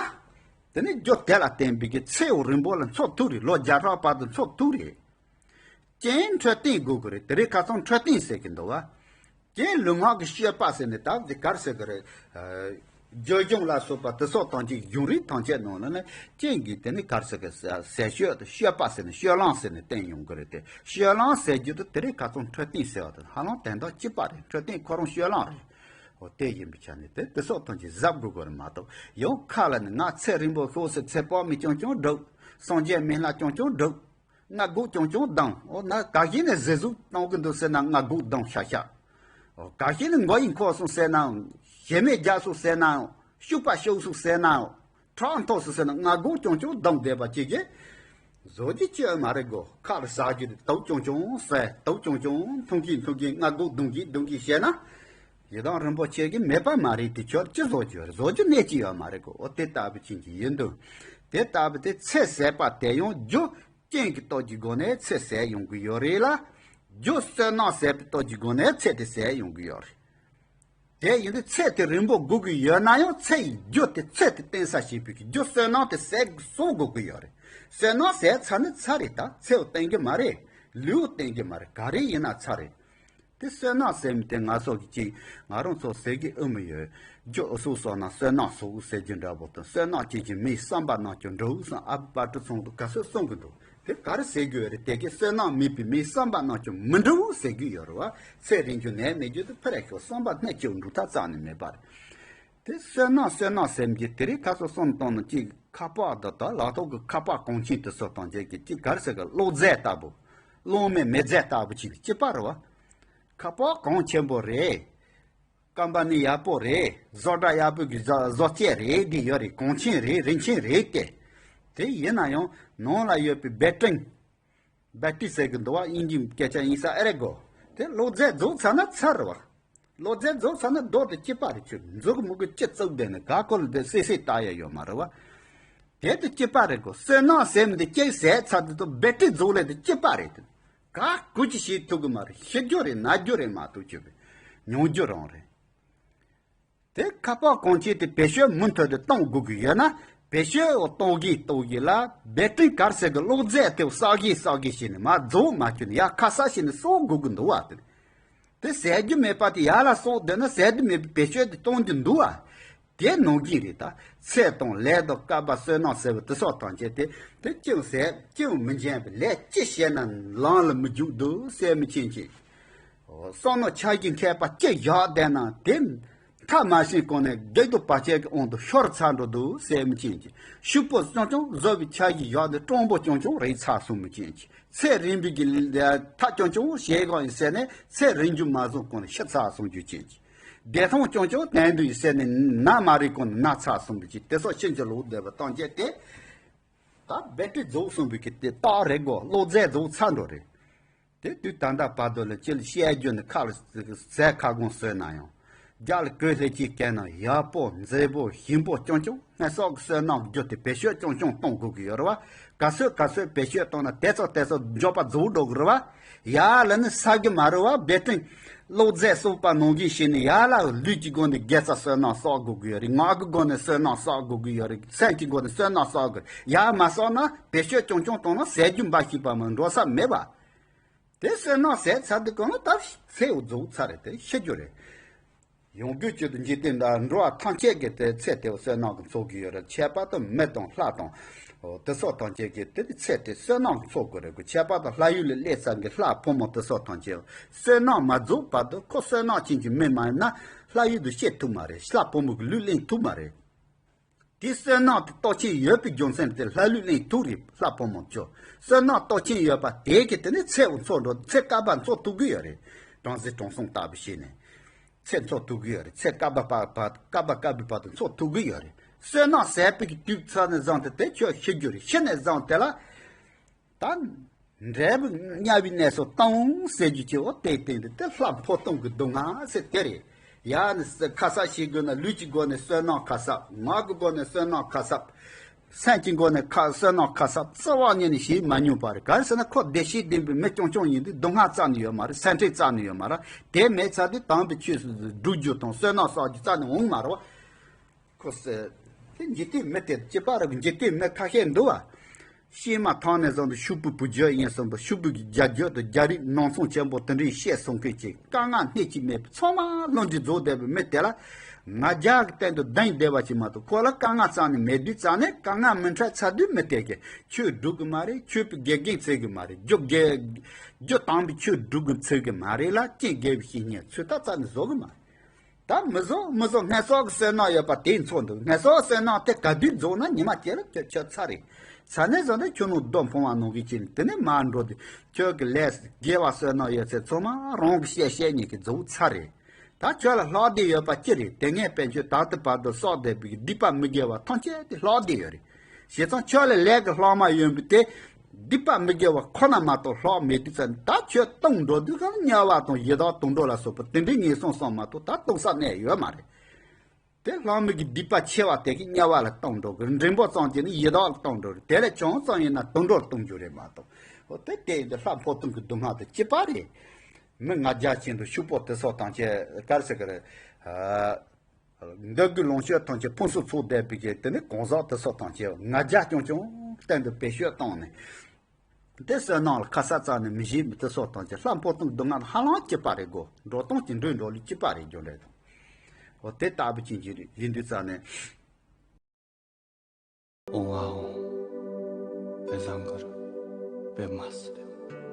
དེ་ནི་རྒྱུ་དེ་ལ་བརྟེན་པའི་གི་ཚེ་འོ་རིང་པོ་ལ་འཚོ་ཐུབ་རེད། ལོ་བརྒྱ་ཕྲག་བར་དུ་འཚོ་ཐུབ་རེད། རྐྱེན་འཕྲོད་བསྟེན་དགོས་ཀྱི་རེད། དེ་རིང་ཁ་སང་འཕྲོད་བསྟེན་ཟེར་གྱི་འདུག་བ། རྐྱེན་ལུས་ངག་གི་སྤྱོད་པ་ཟེར་ནས་ད་འདི་ག་རེ་ཟེར་གྱི་རེད། ཨ། རྒྱུ་གཞུང་ལ་སོགས་པ་དེ་སོགས་ཐམས་ཅད་གཞུང་རིགས་ཐམས་ཅད་ནང་ལ་ནི་རྐྱེན་གྱིས་དེ་ནི་ག་རེ་ཟེར་གྱི་རེད། ཟས་སྤྱོད་དང་སྤྱོད་པ་ཟེར་ནས་སྤྱོད་ལམ་ཟེར་ནས་བསྟན་ཡོང་གི་རེད་དེ། སྤྱོད་ལམ་ཟེར་རྒྱུ་དེ་དེ་རིང་ཁ་སང་འཕྲོད་བསྟེན་ཟེར་བ་དེ་ཧ་ལམ་དོན་དག་གཅིག་པ་རེད། འཕྲོད་བསྟེན་ཁོ་རང་སྤྱོད་ལམ་རེད། འོ། དེ་ཡིན་པའི་ཆ་ནས་དེ་དེ་སོགས་ཐམས་ཅད་གཟབ་དགོས་ཀྱི་རེད་མ་གཏོགས། ཡང་ཁ་ལ་ནི་ང་ཚེ་རིང་པོ་ཤོག་ཟེར། ཚེ་དཔག་མེད་རྐྱང་རྐྱང་སྒྲུབ། སངས་རྒྱས་མི་ལ་རྐྱང་རྐྱང་སྒྲུབ། སྔགས་འགོག་རྐྱང་རྐྱང་གདམས། འོ་ན་ག་ཞིག་ནས་ཟས་ཟུག་གཏོང་གི་འདུག་ཟེར་ན་སྔགས་འགོག་གདམས་ཤག་ཤག། འོ། ག་ཞིག་ནས་མགོ་ཡི་འཁོར་སོང་ཟེར་ན། ཞེ་མེར་རྒྱག་སོང་ཟེར་ན། ཤུག་པ་ཤུག་སོང་ཟེར་ན། ཁྲག་འཐུང་སོང་ཟེར་ན། སྔགས་འགོག་རྐྱང་རྐྱང་གདམས་བསྡད་པ་ཅིག་གིས་བཟོ་རྒྱུ་ཅི་ཡང་མ་རེད་གོ། ཁ་ལ་ཟ་རྒྱུ་དེ་དུག་རྐྱང་རྐྱང་ཟ། དུག་རྐྱང་རྐྱང་འཐུང་གིན་འཐུང་གིན། སྔགས་འགོག་གདམས་གིན་གདམས་གིན་བྱས་ན། ཡི་དམ་རིན་པོ་ཆེ་གིས་མེད་པ་མ་རེད་དེ། ཁྱོད་ཅི་བཟོ་རྒྱུ་རེད། བཟོ་རྒྱུ་གནས་ཅི་ཡང་མ་རེད་གོ། འོ། དེ་ལྟ་བུ་ཅན་གྱི་ཡིན་དུས། དེ་ལྟ་བུ་དེ་ཚེ་ཟད་པ་དེ་ཡང་རྒྱུ་རྐྱེན་གྱི་སྟོབས་ཀྱི་སྒོ་ནས་ཚེ་ཟད་ཡོང་གི་ཡོད་རེད་ལ། རྒྱུ་བསོད་ནམས་ཟད་པའི་སྟོབས་ཀྱི་སྒོ་ནས་ཚེ་དེ་ཟད་ཡོང་གི་ཡོད་རེད། དེ་ཡིན་དུས་ཚེ་དེ་རིང་པོ་དགོས་ཀྱི་ཡོད་ན་ཡང་། ཚེ་ཡི་རྒྱུ་དེ་ཚེ་དེ་བརྟན་ས་བྱེད་པའི་གི་རྒྱུ་བསོད་ནམས་དེ་ཟད་གསོག་དགོས་ཀྱི་ཡོད་རེད། བསོད་ནམས་ཟད་ཚར་ན་ཚར་རེད། ད་ཚེའོ་བརྟན་གྱི་མ་རེད། ལུས་བརྟན་གྱི་མ་རེད། ག་རེ་ཡིན་ན་ཚར་རེད། དེ་བསོད་ནམས་ཟེར་མི་དེ་ང་ཚོ་གི་ཅིག་ང་རང་ཚོ་ཟེར་གི་ཨེ་མི་ཡོད། རྒྱུ་ཨུ་ཚུགས་གསོག་ན་བསོད་ནམས་གསོག་ཟེར་རྒྱུ་འདྲ་པོ་དང་། བསོད་ནམས་སྐྱེད་ཀྱི་མིའི་བསམ་པ་རྣམས་ཀྱང་འགྲུབ་བསམ། ཨ་ཕ་དཔལ་སྤྲུལ་ཚང་དུ་ག་ཚོད་གསུང་གི་འདུག། དེ་ག་རེ་ཟེར་གི་ཡོད་རེད། དེ་གའི་བསོད་ནམས་མེད་པའི་མིའི་བསམ་པ་རྣམས་ཀྱང་མི་འགྲུབ་ཟེར་གི་ཡོད་རེད་བ། ཚེ་རིང་རྒྱུ་ནད་མེད་རྒྱུ་དེ་ཕ་རེ་ཤོག། བསམ་པ་སྣ་གཅིག་འགྲུབ་ཐབས་རྩ་ནས་མེད་པ་རེད། དེ་བསོད་ནམས་བསོད་ནམས་ཟེར་གྱི་དེ་རིང་ཁ་སང་གསུམ་བཏང་ནས་ཅིག་ཁ་པར་འདི་དག་ལག་ཐོག་གི་ཁ་པར་གོང་ཆེན་དེ་ཚོ་དང་བཅས་ཀྱི་ཅིག་ག་རེ་ཟེར་གི་གློག་རྫས་ལྟ་བུ། གློག་མེ་མེ་རྫས་ལྟ་བུ་ཅིག་སྐྱིད་པ་རེད་བ། ཁ་པར་གོང་ཆེན་པོ་རེད། ཀམ་པ་ནི་ཡག་པོ་རེད། བཟོ་གྲྭ་ཡག་པོ་གི་བཟོ་བཟོ་བཅོས་རེད། འདི་ཡོད་རེད། གོང་ཆེན་རེད། རིན་ཆེན་རེད་དེ། དེ་ཡིན་ན་ཡང་ནང་ལ་ཡོད་པའི་བེ་ཏྲིན། བེ་ཏྲི་ཟེར་གི་འདུག་བ། དབྱིན་ཇིའི་སྐད་ཆ་ཡིན་ས་ཨེ་རེད་གོ། དེ་གློག་རྫས་རྫོགས་ཚར་ན་ཚར་རེད་བ། གློག་རྫས་རྫོགས་ཚར་ན་རྡོ་དེ་སྐྱིད་པ་རེད། ཁྱོད་མཛུབ་མོ་གི་ཅི་བཙུགས་བསྡད་ནས་ག་གོ་ལ་དེ་སེ་སེ་ལྟ་ཡ་ཡོད་མ་རེད་བ། དེ་དེ་སྐྱིད་པ་རེད་གོ། བསོད་ནམས་ཟེར་མི་དེ་སྐྱེས་ཟས་ཚར་དེ་ཚོ་བེ་ཏྲི་རྫོགས་ལས་དེ་སྐྱིད་པ་རེད་དེ། ག་གུ་ཅི་ཞིག་ཐུབ་གི་མ་རེད། ཤི་རྒྱུ་རེད། ན་རྒྱུ་རེད་མ་གཏོགས་ཁྱོད་མྱོང་རྒྱུ་རང་རེད། དེ་ཁ་པར་གོང་ཆེན་དེ་བེད་སྤྱོད་མུ་མཐུད་དུ་གཏོང་དགོས་ཀྱི་ཡོད་ན། བེད་སྤྱོད་འོ་གཏོང་གིན་གཏོང་གིན་ལ་བེ་ཏྲིན་གར་ཟེར་གི་གློག་རྫས་དེ་བསགས་གིན་བསགས་གིན་བྱས་ནས་མར་རྫོགས་མ་བཅུག་ནས་ཡར་ཁ་གསབ་བྱས་ནས་གསོག་དགོས་ཀྱི་འདུག་བ། དེ་དེ་ཟ་རྒྱུ་མེད་པ་དེ་ཡར་ལ་གསོག་བསྡད་ན་ཟ་རྒྱུ་མེད་པའི་བེད་སྤྱོད་དེ་གཏོང་རྒྱུ་འདུག་བ། དེ་ནང་གི་རེད་ད། ཚེ་དང་ལས་དང་སྐལ་པ་བསོད་ནམས་ཟེར་བ་དེ་སོགས་དང་བཅས་ཏེ་དེ་ཅིའང་ཟད་ཅིའང་མི་འཇོན་པའི་ལས་ཅི་བྱས་ན་ལམ་ལ་མི་འཇུག་འདུག་ཟེར་མི་ཅན་གྱི། བསམ་མནོ་འཆར་གཞི་མཁས་པ་ཅི་བཞག་བསྡད་ན་དེ་མཐའ་མ་ཕྱིན་གོང་ནས་བགེགས་དང་བར་ཆད་ཀྱི་དབང་དུ་ཤོར་ཚར་འགྲོ་འདུག་ཟེར་མི་ཅན་གྱི། ཕྱུག་པོ་རྐྱང་རྐྱང་བཟོ་བའི་འཆར་གཞི་བཞག་ནས་སྤྲང་པོ་རྐྱང་རྐྱང་རེད་ཚར་སོང་མི་ཅན་གྱི། ཚེ་རིང་པོའི་གི་ལས་ཐག་རྐྱང་རྐྱང་བཞེས་གང་ཡིན་ཟེར་ནས་ཚེ་རིང་རྒྱུ་མ་བཟུང་གོང་ནས་ཤི་ཚར་སོང་རྒྱུ་ཅན་གྱི། བདེ་ཐང་རྐྱང་རྐྱང་དོན་དུ་ཡིན་ཟེར་ནས་ན་མ་རེད་གོང་ནས་ན་ཚར་སོང་བའི་ཅིག་དེ་སོགས་ཕྱིན་ཅི་ལོག་བསྡད་པ་བཏང་རྒྱུ་དེ། ད་བེ་ཏྲི་རྫོགས་སོང་བའི་གི་དེ་རྟགས་རེད་གོ། གློག་རྫས་རྫོགས་ཚར་འགྲོ་རེད། དེ་དུས་ད་ལྟ་བར་དུ་ལ་ཅི་ལ་བཤད་རྒྱུ་ནི་ཁ་ལ་ཟས་ཁ་སྐོང་ཟོས་ན་ཡང་། རྒྱ་ལ་གོས་ལྷས་ཀྱིས་བཀལ་ན་ཡག་པོ་མཛེས་པོ་ཞིམ་པོ་རྐྱང་རྐྱང་། སྔ་སོག་གི་བསོད་ནམས་རྒྱུ་དེ་བེད་སྤྱོད་རྐྱང་རྐྱང་གཏོང་དགོས་ཀྱི་ཡོད་རེད་བ། ག་ཚོད་ག་ཚོད་བེད་སྤྱོད་བཏང་ན་དེ་ཚོ་དེ་ཚོ་འབྱོར་པ་རྫོགས་འགྲོ་གི་རེད་བ། ཡར་ལ་ནི་ས་གི་མ་རེད་བ། བེ་ཏྲིན་གློག་རྫས་གསོག་པ་ནང་བཞིན་བྱས་ནས་ཡར་ལ་ལུས་ཀྱི་སྒོ་ནས་དགེ་རྩ་བསོད་ནམས་གསོག་དགོས་ཀྱི་ཡོད་རེད། ངག་གི་སྒོ་ནས་བསོད་ནམས་གསོག་དགོས་ཀྱི་ཡོད་རེད། སེམས་ཀྱི་སྒོ་ནས་བསོད་ནམས་གསོག་དགོས། ཡར་མ་གསོག་ན་བེད་སྤྱོད་རྐྱང་རྐྱང་བཏང་ན་ཟ་རྒྱུ་འབའ་ཞིག་པ་མ་འགྲོ་ས་མེད་བ། དེ་བསོད་ནམས་ཟད་ཚར་དུས་གང་ལ་ད་ཚེ་འུ་རྫོགས་ཚར་རེད། དེ་ཤི་རྒྱུ་རེད། ཡོང་སྒོས་བཅུད་དུ་འཇིག་རྟེན་འདྲ་འགྲོ་བ་ཐམས་ཅད་ཀྱི་དེ་ཚེ་དེ་བསོད་ནམས་ཀྱི་འཚོ་གི་ཡོད་རེད། ཁྱད་པར་དུ་མི་དང་ལྷ་དང་། འོ་དེ་སོགས་ཐམས་ཅད་ཀྱི་དེ་ཚེ་དེ་བསོད་ནམས་ཀྱི་འཚོ་དགོས་རེད་གོ། ཁྱད་པར་དུ་ལྷ་ཡུལ་ལ་སླེབས་ཚར་གི་ལྷ་ཕོ་མོ་དེ་སོགས་ཐམས་ཅད་བསོད་ནམས་མ་རྫོགས་བར་དུ་ཁོ་བསོད་ནམས་ཅན་གྱི་མི་མ་ཡིན་ན་ལྷ་ཡུལ་དུ་སྐྱེ་ཐུབ་མ་རེད། ལྷ་ཕོ་མོ་གི་ལུས་ལེན་ཐུབ་མ་རེད། དེ་བསོད་ནམས་དེ་སྟོབས་ཆེན་ཡོད་པའི་རྒྱུ་མཚན་དེ་ལྷ་ལུས་ལེན་ཐུབ་རེད། ལྷ་ཕོ་མོ་ཚོ་བསོད་ནམས་སྟོབས་ཆེན་ཡོད་པ་དེ་གི་དེ་ནི་ཚེ་འུ་འཚོ་འགྲོ། ཚེ་བསྐལ་པ་འཚོ་ཐུབ་གི་ཡོད་རེད། དྲང་ཟིག་དྲང་སྲོང་ལྟ་བུ་བྱས་ནས་ཚེ་འཚོ་ཐུབ་གི་ཡོད་རེད། ཚེ་བསྐལ་པ་བར་བར་བསྐལ་པ་བསྐལ་པའི་བར་དུ་འཚོ་ཐུབ་གི་ཡོད་རེད། བསོད་ནམས་ཟད་པའི་གི་དུས་ཚོད་ནས་བཟུང་སྟེ་དེ་ཁྱོད་ཤི་རྒྱུ་རེད། ཤི་ནས་བཟུང་དེ་ལ། ད་འབྲས་བུ་དམྱལ་བའི་གནས་སུ་ལྟུང་ཟེར་རྒྱུ་ཅིག་འོ་དེ་སྟེང་དུ་དེ་ལྷ་འཕོ་ལྟུང་གི་སྡུག་བསྔལ་ཟེར་དེ་རེད། ཡང་ནི་ཁ་གསབ་བྱེད་དགོས་ན་ལུས་ཀྱི་སྒོ་ནས་བསོད་ནམས་ཁ་གསབ། ངག་གི་སྒོ་ནས་བསོད་ནམས་ཁ་གསབ། སེམས་ཀྱི་སྒོ་ནས་ཁ་བསོད་ནམས་ཁ་གསབ་རྩ་བ་ཉིད་ནས་བྱེད་མ་མྱོང་བ་རེད། གང་ཟེར་ན་ཁོ་བདེ་གཤེགས་ལྡན་པའི་མི་རྐྱང་རྐྱང་ཡིན་དུས་སྡུག་བསྔལ་རྩ་ནས་ཡོད་མ་རེད། སེམས་ཁྲལ་རྩ་ནས་ཡོད་མ་རེད། དེ་མེད་ཚར་དུས་དམ་པའི་ཆོས་སུ་སྒྲུབ་རྒྱུ་དང་བསོད་ནམས་བསགས་རྒྱུ་རྩ་ནས་འོང་མ་རེད་བ། ཁོ་ཟེར། དེ་འཇིག་རྟེན་མི་དེ་གཅིག་པ་རེད། འཇིག་རྟེན་མི་ཁ་ཤས་འདུག་བ། ཤེས་མ་ཐག་ནས་བཟུང་སྟེ་ཕྱུག་པོའི་བུ་རྒྱུད་ཡིན་གསུངས་པ། ཕྱུག་པོའི་རྒྱལ་རྒྱུད་དང་རྒྱལ་རིགས་ནང་ཚང་ཆེན་པོ་དེ་འདྲའི་བཤད་གསུང་མཁན་གྱི་དཀའ་ངལ་སྣེ་གཅིག་མེད་པ་ཚང་མ་བློ་འདྲི་རྫོགས་བསྡད་པའི་མི་དེ་ལ། ང་རྒྱལ་གྱི་སྟེང་དུ་གདེང་བདེ་བ་ཞིག་མ་གཏོགས་ཁོ་ལ་དཀའ་ངལ་རྩ་ནས་མེད་དུས་རྩ་ནས་དཀའ་ངལ་མི་འཕྲད་ཚར་དུས་མི་དེ་གིས་ཆོས་སྒྲུབ་གི་མ་རེད། ཆོས་པའི་དགེ་རྒན་འཚོལ་གི་མ་རེད། རྒྱུ་དགེ་རྒྱུ་དམ་པའི་ཆོས་སྒྲུབ་གི་འཚོལ་གི་མ་རེད་ལ། རྐྱེན་དགེ་བའི་བཤེས་གཉེན་འཚོལ་ཐབས་རྩ་ནས་བཟོ་གི་མ་རེད། ད་མི་བཟོ་མི་བཟོ། སྔ་སོག་གི་བསོད་ནམས་ཡོད་པ་དེ་འཚོ་འདུག་སྔ་སོག་བསོད་ནམས་དེ་ག་དུས་རྫོགས་ན་ཉི་མ་དེ་ལ་ཁྱོད་ཁྱོད་ཚར་རེད། ཚར་ནས་བཟོ་ནས་ཁྱོད་ནང་རྡོ་འཕངས་པ་ནང་བཞིན་བྱས་ནས་དེ་ནས་མར་འགྲོ་དུས་ཁྱོད་ཀྱི་ལས་དགེ་བ་བསོད་ནམས་ཡོད་ཚད་ཚང་མ་རང་གི་བཤད་བཤད་ཉིད་ཀྱིས་རྫོགས་ཚར་རེད། ད་ཁྱོད་ལ་ལྷག་བསྡད་ཡོད་པ་ཅི་རེད། དེ་སྔའི་དཔལ་འབྱོར་ད་ལྟ་བར་དུ་བསགས་བསྡད་པའི་སྡིག་པ་མི་དགེ་བ་ཐམས་ཅད་དེ་ལྷག་བསྡད་ཡོད་རེད། བྱས་ཙང་ཁྱོད་ལ་ལས་ཀྱི་ལྷག་མ་ཡོད་པའི་དེ། སྡིག་པ་མི་དགེ་བ་ཁོ་ན་མ་གཏོགས་ལྷག་མེད་དུས་ཙམ་ད་ཁྱོད་ལྟུང་འགྲོ་དུས་གང་དམྱལ་བ་དང་ཡི་དྭགས་དུད་འགྲོ་ལ་སོགས་པ་དེ་འདྲའི་ངན་སོང་གསུམ་མ་གཏོགས་ད་ལྟུང་ས་གནས་ཡོད་མ་རེད། དེ་ལྷག་མི་གི་སྡིག་པ་ཆེ་བ་དེ་གིས་དམྱལ་བ་ལ་ལྟུང་འགྲོ་གི། འབྲིང་པོ་ཙམ་གྱིས་ནི་ཡི་དྭགས་ལ་ལྟུང་འགྲོ་གི། དེ་ལས་ཆུང་ཙམ་ཡིན་ན་དུད་འགྲོར་ལྟུང་རྒྱུ་རེད་མ་གཏོགས། འོ་དེ་དེ་ཡིན་དུས་ལྷ་འཕོ་ལྟུང་གི་སྡུག་བསྔལ་དེ་གཅིག་པ་རེད། མི་ང་རྒྱལ་ཅན་དང་ཕྱུག་པོ་དེ་སོགས་དང་བཅས་ག་རེ་ཟེར་གི་རེད། འདོད་རྒུ་ལོངས་སྤྱོད་ཐམས་ཅད་ཕུན་སུམ་ཚོགས་བསྡད་པའི་གི་དེ་ནི་གང་ཟག་དེ་སོགས་ཐམས་ཅད་ང་རྒྱལ་རྐྱང་རྐྱང་སྟེང་དུ་བེད་སྤྱོད་བཏང་ནས། དེ་བསོད་ནམས་ལ་ཁ་གསབ་རྩ་ནས་མི་བྱེད་མི་དེ་སོགས་ཐམས་ཅད་ལྷ་འཕོ་ལྟུང་སྡུག་བསྔལ་ཧ་ལམ་གཅིག་པ་རེད་གོ། འགྲོ་སྟངས་ཀྱི་འགྲོས་འགྲོ་ལུགས་གཅིག་པ་རེད། རྒྱུ་འབྲས་དང་། འོ་དེ་ལྟ་བུ་ཅན་གྱི་རེད། ཡིན་དུས་རྩ་ནས། ཨོང་ཨ་ཨོང་། པད་བཟང་གུ་རུ། པདྨ་སིདྡྷི།